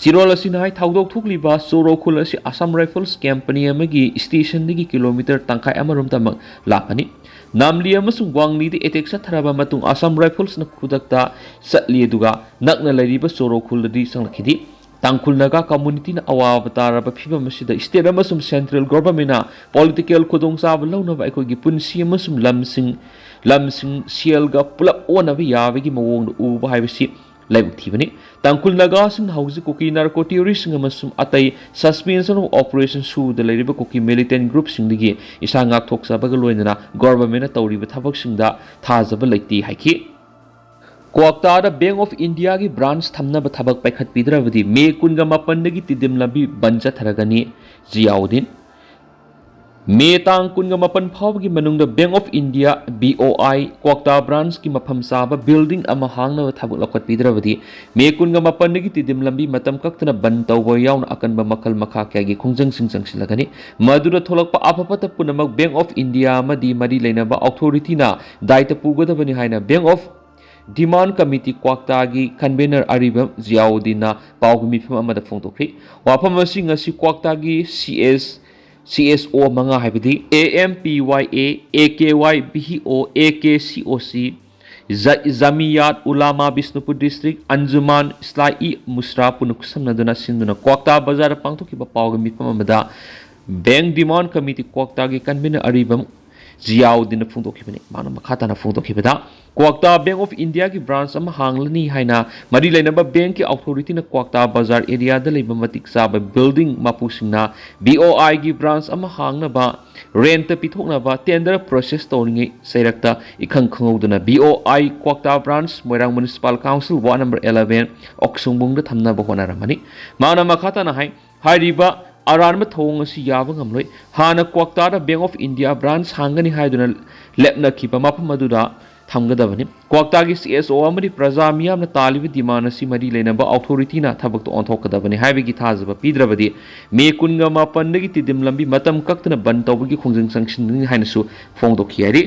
ꯁꯤꯔꯣꯜ ꯑꯁꯤꯅ ꯍꯥꯏ, ꯊꯧꯗꯣꯛ ꯊꯣꯛꯂꯤꯕ ꯆꯣꯔꯣ ꯈꯨꯜ ꯑꯁꯤ ꯑꯁꯥꯝ ꯔꯥꯏꯐꯜꯁ ꯀꯦꯝꯄꯅꯤ ꯑꯃꯒꯤ ꯁ꯭ꯇꯦꯁꯟꯗꯒꯤ ꯀꯤꯂꯣꯃꯤꯇꯔ ꯇꯪꯈꯥꯏ ꯑꯃꯔꯣꯝꯇꯃꯛ ꯂꯥꯞꯄꯅꯤ꯫ ꯅꯥꯝꯂꯤ ꯑꯃꯁꯨꯡ ꯋꯥꯡꯂꯤꯗ ꯑꯦꯇꯦꯛ ꯆꯠꯊꯔꯕ ꯃꯇꯨꯡ ꯑꯁꯥꯝ ꯔꯥꯏꯐꯜꯁꯅ ꯈꯨꯗꯛꯇ ꯆꯠꯂꯤ, ꯑꯗꯨꯒ ꯅꯛꯅ ꯂꯩꯔꯤꯕ ꯆꯣꯔꯣ ꯈꯨꯜꯗꯗꯤ ꯆꯪꯂꯛꯈꯤꯗꯦ꯫ ꯇꯥꯡꯈꯨꯜ ꯅꯥꯒꯥ ꯀꯝꯃꯨꯅꯤꯇꯤꯅ ꯑꯋꯥꯕ ꯇꯥꯔꯕ ꯐꯤꯕꯝ ꯑꯁꯤꯗ ꯁ꯭ꯇꯦꯠ ꯑꯃꯁꯨꯡ ꯁꯦꯟꯇ꯭ꯔꯦꯜ ꯒꯣꯚꯔꯟꯃꯦꯟꯠꯅ ꯄꯣꯂꯤꯇꯤꯀꯦꯜ ꯈꯨꯗꯣꯡꯆꯥꯕ ꯂꯧꯅꯕ ꯑꯩꯈꯣꯏꯒꯤ ꯄꯨꯟꯁꯤ ꯑꯃꯁꯨꯡ ꯂꯝꯁꯤꯡ, ꯂꯝꯁꯤꯡ ꯁꯦꯜꯒ ꯄꯨꯂꯞ ꯑꯣꯟꯅꯕ ꯌꯥꯕꯒꯤ ꯃꯑꯣꯡꯗ ꯎꯕ ꯍꯥꯏꯕꯁꯤ ꯂꯥꯏꯕꯛ ꯊꯤꯕꯅꯤ꯫ ꯇꯥꯡꯈꯨꯜ ꯅꯥꯒꯥꯁꯤꯡꯅ ꯍꯧꯖꯤꯛ ꯀꯨꯀꯤ ꯅꯥꯔꯀꯣ ꯇꯦꯔꯣꯔꯤꯁꯁꯤꯡ ꯑꯃꯁꯨꯡ ꯑꯇꯩ ꯁꯁꯄꯦꯟꯁꯟ ꯑꯣꯐ ꯑꯣꯄꯔꯦꯁꯟ ꯁꯨꯗ ꯂꯩꯔꯤꯕ ꯀꯨꯀꯤ ꯃꯤꯂꯤꯇꯦꯟꯠ ꯒ꯭ꯔꯨꯞꯁꯤꯡꯗꯒꯤ ꯏꯁꯥ ꯉꯥꯛꯊꯣꯛꯆꯕꯒ ꯂꯣꯏꯅꯅ ꯒꯣꯚꯔꯟꯃꯦꯟꯠꯅ ꯇꯧꯔꯤꯕ ꯊꯕꯛꯁꯤꯡꯗ ꯊꯥꯖꯕ ꯂꯩꯇꯦ ꯍꯥꯏꯈꯤ꯫ ꯀ꯭ꯋꯥꯛꯇꯥꯗ ꯕꯦꯡꯛ ꯑꯣꯐ ꯏꯟꯗꯤꯌꯥꯒꯤ ꯕ꯭ꯔꯥꯟꯆ ꯊꯝꯅꯕ ꯊꯕꯛ ꯄꯥꯏꯈꯠꯄꯤꯗ꯭ꯔꯕꯗꯤ ꯃꯦ ꯀꯨꯟꯒ ꯃꯥꯄꯟꯗꯒꯤ ꯇꯤꯗꯤꯝ ꯂꯝꯕꯤ ꯕꯟ ꯆꯠꯊꯔꯒꯅꯤ꯫ ꯖꯤꯌꯥꯎꯗꯤꯟ꯫ ꯃꯦ ꯇꯥꯡ ꯀꯨꯟꯒ ꯃꯥꯄꯟ ꯐꯥꯎꯕꯒꯤ ꯃꯅꯨꯡꯗ bank of India, B O I, ꯀ꯭ꯋꯥꯛꯇꯥ ꯕ꯭ꯔꯥꯟꯆꯀꯤ ꯃꯐꯝ ꯆꯥꯕ ꯕꯤꯜꯗꯤꯡ ꯑꯃ ꯍꯥꯡꯅꯕ ꯊꯕꯛ ꯂꯧꯈꯠꯄꯤꯗ꯭ꯔꯕꯗꯤ ꯃꯦ ꯀꯨꯟꯒ ꯃꯥꯄꯟꯗꯒꯤ ꯇꯤꯗꯤꯝ ꯂꯝꯕꯤ ꯃꯇꯝ ꯀꯛꯇꯅ ꯕꯟ ꯇꯧꯕ ꯌꯥꯎꯅ ꯑꯀꯟꯕ ꯃꯈꯜ ꯃꯈꯥ ꯀꯌꯥꯒꯤ ꯈꯣꯡꯖꯪꯁꯤꯡ ꯆꯪꯁꯤꯜꯂꯒꯅꯤ꯫ ꯃꯗꯨꯗ ꯊꯣꯛꯂꯛꯄ ꯑꯐ ꯐꯠꯇ ꯄꯨꯝꯅꯃꯛ ꯕꯦꯡꯛ ꯑꯣꯐ ꯏꯟꯗꯤꯌꯥ ꯑꯃꯗꯤ ꯃꯔꯤ ꯂꯩꯅꯕ ꯑꯣꯊꯣꯔꯤꯇꯤꯅ ꯗꯥꯏꯇ ꯄꯨꯒꯗꯕꯅꯤ ꯍꯥꯏꯅ ꯕꯦꯡꯛ ꯑꯣꯐ ꯗꯤꯃꯥꯟ ꯀꯃꯤꯇꯤ ꯀ꯭ꯋꯥꯛꯇꯥꯒꯤ ꯀꯟꯚꯦꯅꯔ ꯑꯔꯤꯕꯝ ꯖꯤꯌꯥꯎꯗꯤꯟꯅ ꯄꯥꯎꯒꯤ ꯃꯤꯐꯝ ꯑꯃꯗ ꯐꯣꯡꯗꯣꯛꯈꯤ꯫ ꯋꯥꯐꯝ ꯑꯁꯤ ꯉꯁꯤ ꯀ꯭ꯋꯥꯛꯇꯥꯒꯤ ꯁꯤ ꯑꯦꯁ, ꯁꯤ ꯑꯦꯁ ꯑꯣ ꯃꯉꯥ, ꯍꯥꯏꯕꯗꯤ A M P Y A, A K Y B ꯑꯣ, ꯑꯦ ꯀꯦ ꯁꯤ ꯑꯣ ꯁꯤ, ꯖ-, ꯖꯃꯤꯌꯥꯠ ꯎꯂꯥꯃꯥ ꯕꯤꯁꯅꯨꯄꯨꯔ ꯗꯤꯁꯇ꯭ꯔꯤꯛ, ꯑꯟꯖꯨꯃꯥꯟ ꯏꯁꯂꯥ ꯏ ꯃꯨꯁ꯭ꯔꯥ ꯄꯨꯟꯅ ꯈꯨꯠꯁꯝꯅꯗꯨꯅ ꯁꯤꯟꯗꯨꯅ ꯀ꯭ꯋꯥꯛꯇꯥ ꯕꯖꯥꯔꯗ ꯄꯥꯡꯊꯣꯛꯈꯤꯕ ꯄꯥꯎꯒꯤ ꯃꯤꯐꯝ ꯑꯃꯗ ꯕꯦꯡꯛ ꯗꯤꯃꯥꯟ ꯀꯃꯤꯇꯤ ꯀ꯭ꯋꯥꯛꯇꯥꯒꯤ ꯀꯟꯚꯦꯅꯔ ꯑꯔꯤꯕꯝ ꯖꯤꯌꯥꯎꯗꯤꯟꯅ ꯐꯣꯡꯗꯣꯛꯈꯤꯕꯅꯤ꯫ ꯃꯥꯅ ꯃꯈꯥ ꯇꯥꯅ ꯐꯣꯡꯗꯣꯛꯈꯤꯕꯗ, ꯀ꯭ꯋꯥꯛꯇꯥ ꯕꯦꯡꯛ ꯑꯣꯐ ꯏꯟꯗꯤꯌꯥꯒꯤ ꯕ꯭ꯔꯥꯟꯁ ꯑꯃ ꯍꯥꯡꯂꯅꯤ ꯍꯥꯏꯅ ꯃꯔꯤ ꯂꯩꯅꯕ ꯕꯦꯡꯛꯀꯤ ꯑꯣꯊꯣꯔꯤꯇꯤꯅ ꯀ꯭ꯋꯥꯛꯇꯥ ꯕꯖꯥꯔ ꯑꯦꯔꯤꯌꯥꯗ ꯂꯩꯕ ꯃꯇꯤꯛ ꯆꯥꯕ ꯕꯤꯜꯗꯤꯡ ꯃꯄꯨꯁꯤꯡꯅ ꯕꯤ ꯑꯣ ꯑꯥꯏꯒꯤ ꯕ꯭ꯔꯥꯟꯁ ꯑꯃ ꯍꯥꯡꯅꯕ ꯔꯦꯟꯠꯇ ꯄꯤꯊꯣꯛꯅꯕ ꯇꯦꯟꯗꯔ ꯄ꯭ꯔꯣꯁꯦꯁ ꯇꯧꯔꯤꯉꯩ ꯆꯩꯔꯛꯇ ꯏꯈꯪ ꯈꯪꯍꯧꯗꯅ B O I Kwakta branch Moirang municipal council ward number eleven ꯑꯣꯛꯁꯨꯡꯕꯨꯡꯗ ꯊꯝꯅꯕ ꯍꯣꯠꯅꯔꯝꯃꯅꯤ꯫ ꯃꯥꯅ ꯃꯈꯥ ꯇꯥꯅ ꯍꯥꯏ, ꯍꯥꯏꯔꯤꯕ ꯑꯔꯥꯟꯕ ꯊꯧꯑꯣꯡ ꯑꯁꯤ ꯌꯥꯕ ꯉꯝꯂꯣꯏ꯫ ꯍꯥꯟꯅ ꯀ꯭ꯋꯥꯛꯇꯥꯗ ꯕꯦꯡꯛ ꯑꯣꯐ ꯏꯟꯗꯤꯌꯥ ꯕ꯭ꯔꯥꯟꯁ ꯍꯥꯡꯒꯅꯤ ꯍꯥꯏꯗꯨꯅ ꯂꯦꯞꯅꯈꯤꯕ ꯃꯐꯝ ꯑꯗꯨꯗ ꯊꯝꯒꯗꯕꯅꯤ꯫ ꯀ꯭ꯋꯥꯛꯇꯥꯒꯤ ꯁꯤ ꯑꯦꯁ ꯑꯣ ꯑꯃꯗꯤ ꯄ꯭ꯔꯖꯥ ꯃꯤꯌꯥꯝꯅ ꯇꯥꯜꯂꯤꯕ ꯗꯤꯃꯥꯟ ꯑꯁꯤ ꯃꯔꯤ ꯂꯩꯅꯕ ꯑꯣꯊꯣꯔꯤꯇꯤꯅ ꯊꯕꯛꯇ ꯑꯣꯟꯊꯣꯛꯀꯗꯕꯅꯤ ꯍꯥꯏꯕꯒꯤ ꯊꯥꯖꯕ ꯄꯤꯗ꯭ꯔꯕꯗꯤ ꯃꯦ ꯀꯨꯟꯒ ꯃꯥꯄꯟꯗꯒꯤ ꯇꯤꯗꯤꯝ ꯂꯝꯕꯤ ꯃꯇꯝ ꯀꯛꯇꯅ ꯕꯟ ꯇꯧꯕꯒꯤ ꯈꯣꯡꯖꯪ ꯆꯪꯁꯤꯟꯒꯅꯤ ꯍꯥꯏꯅꯁꯨ ꯐꯣꯡꯗꯣꯛꯈꯤ ꯍꯥꯏꯔꯤ꯫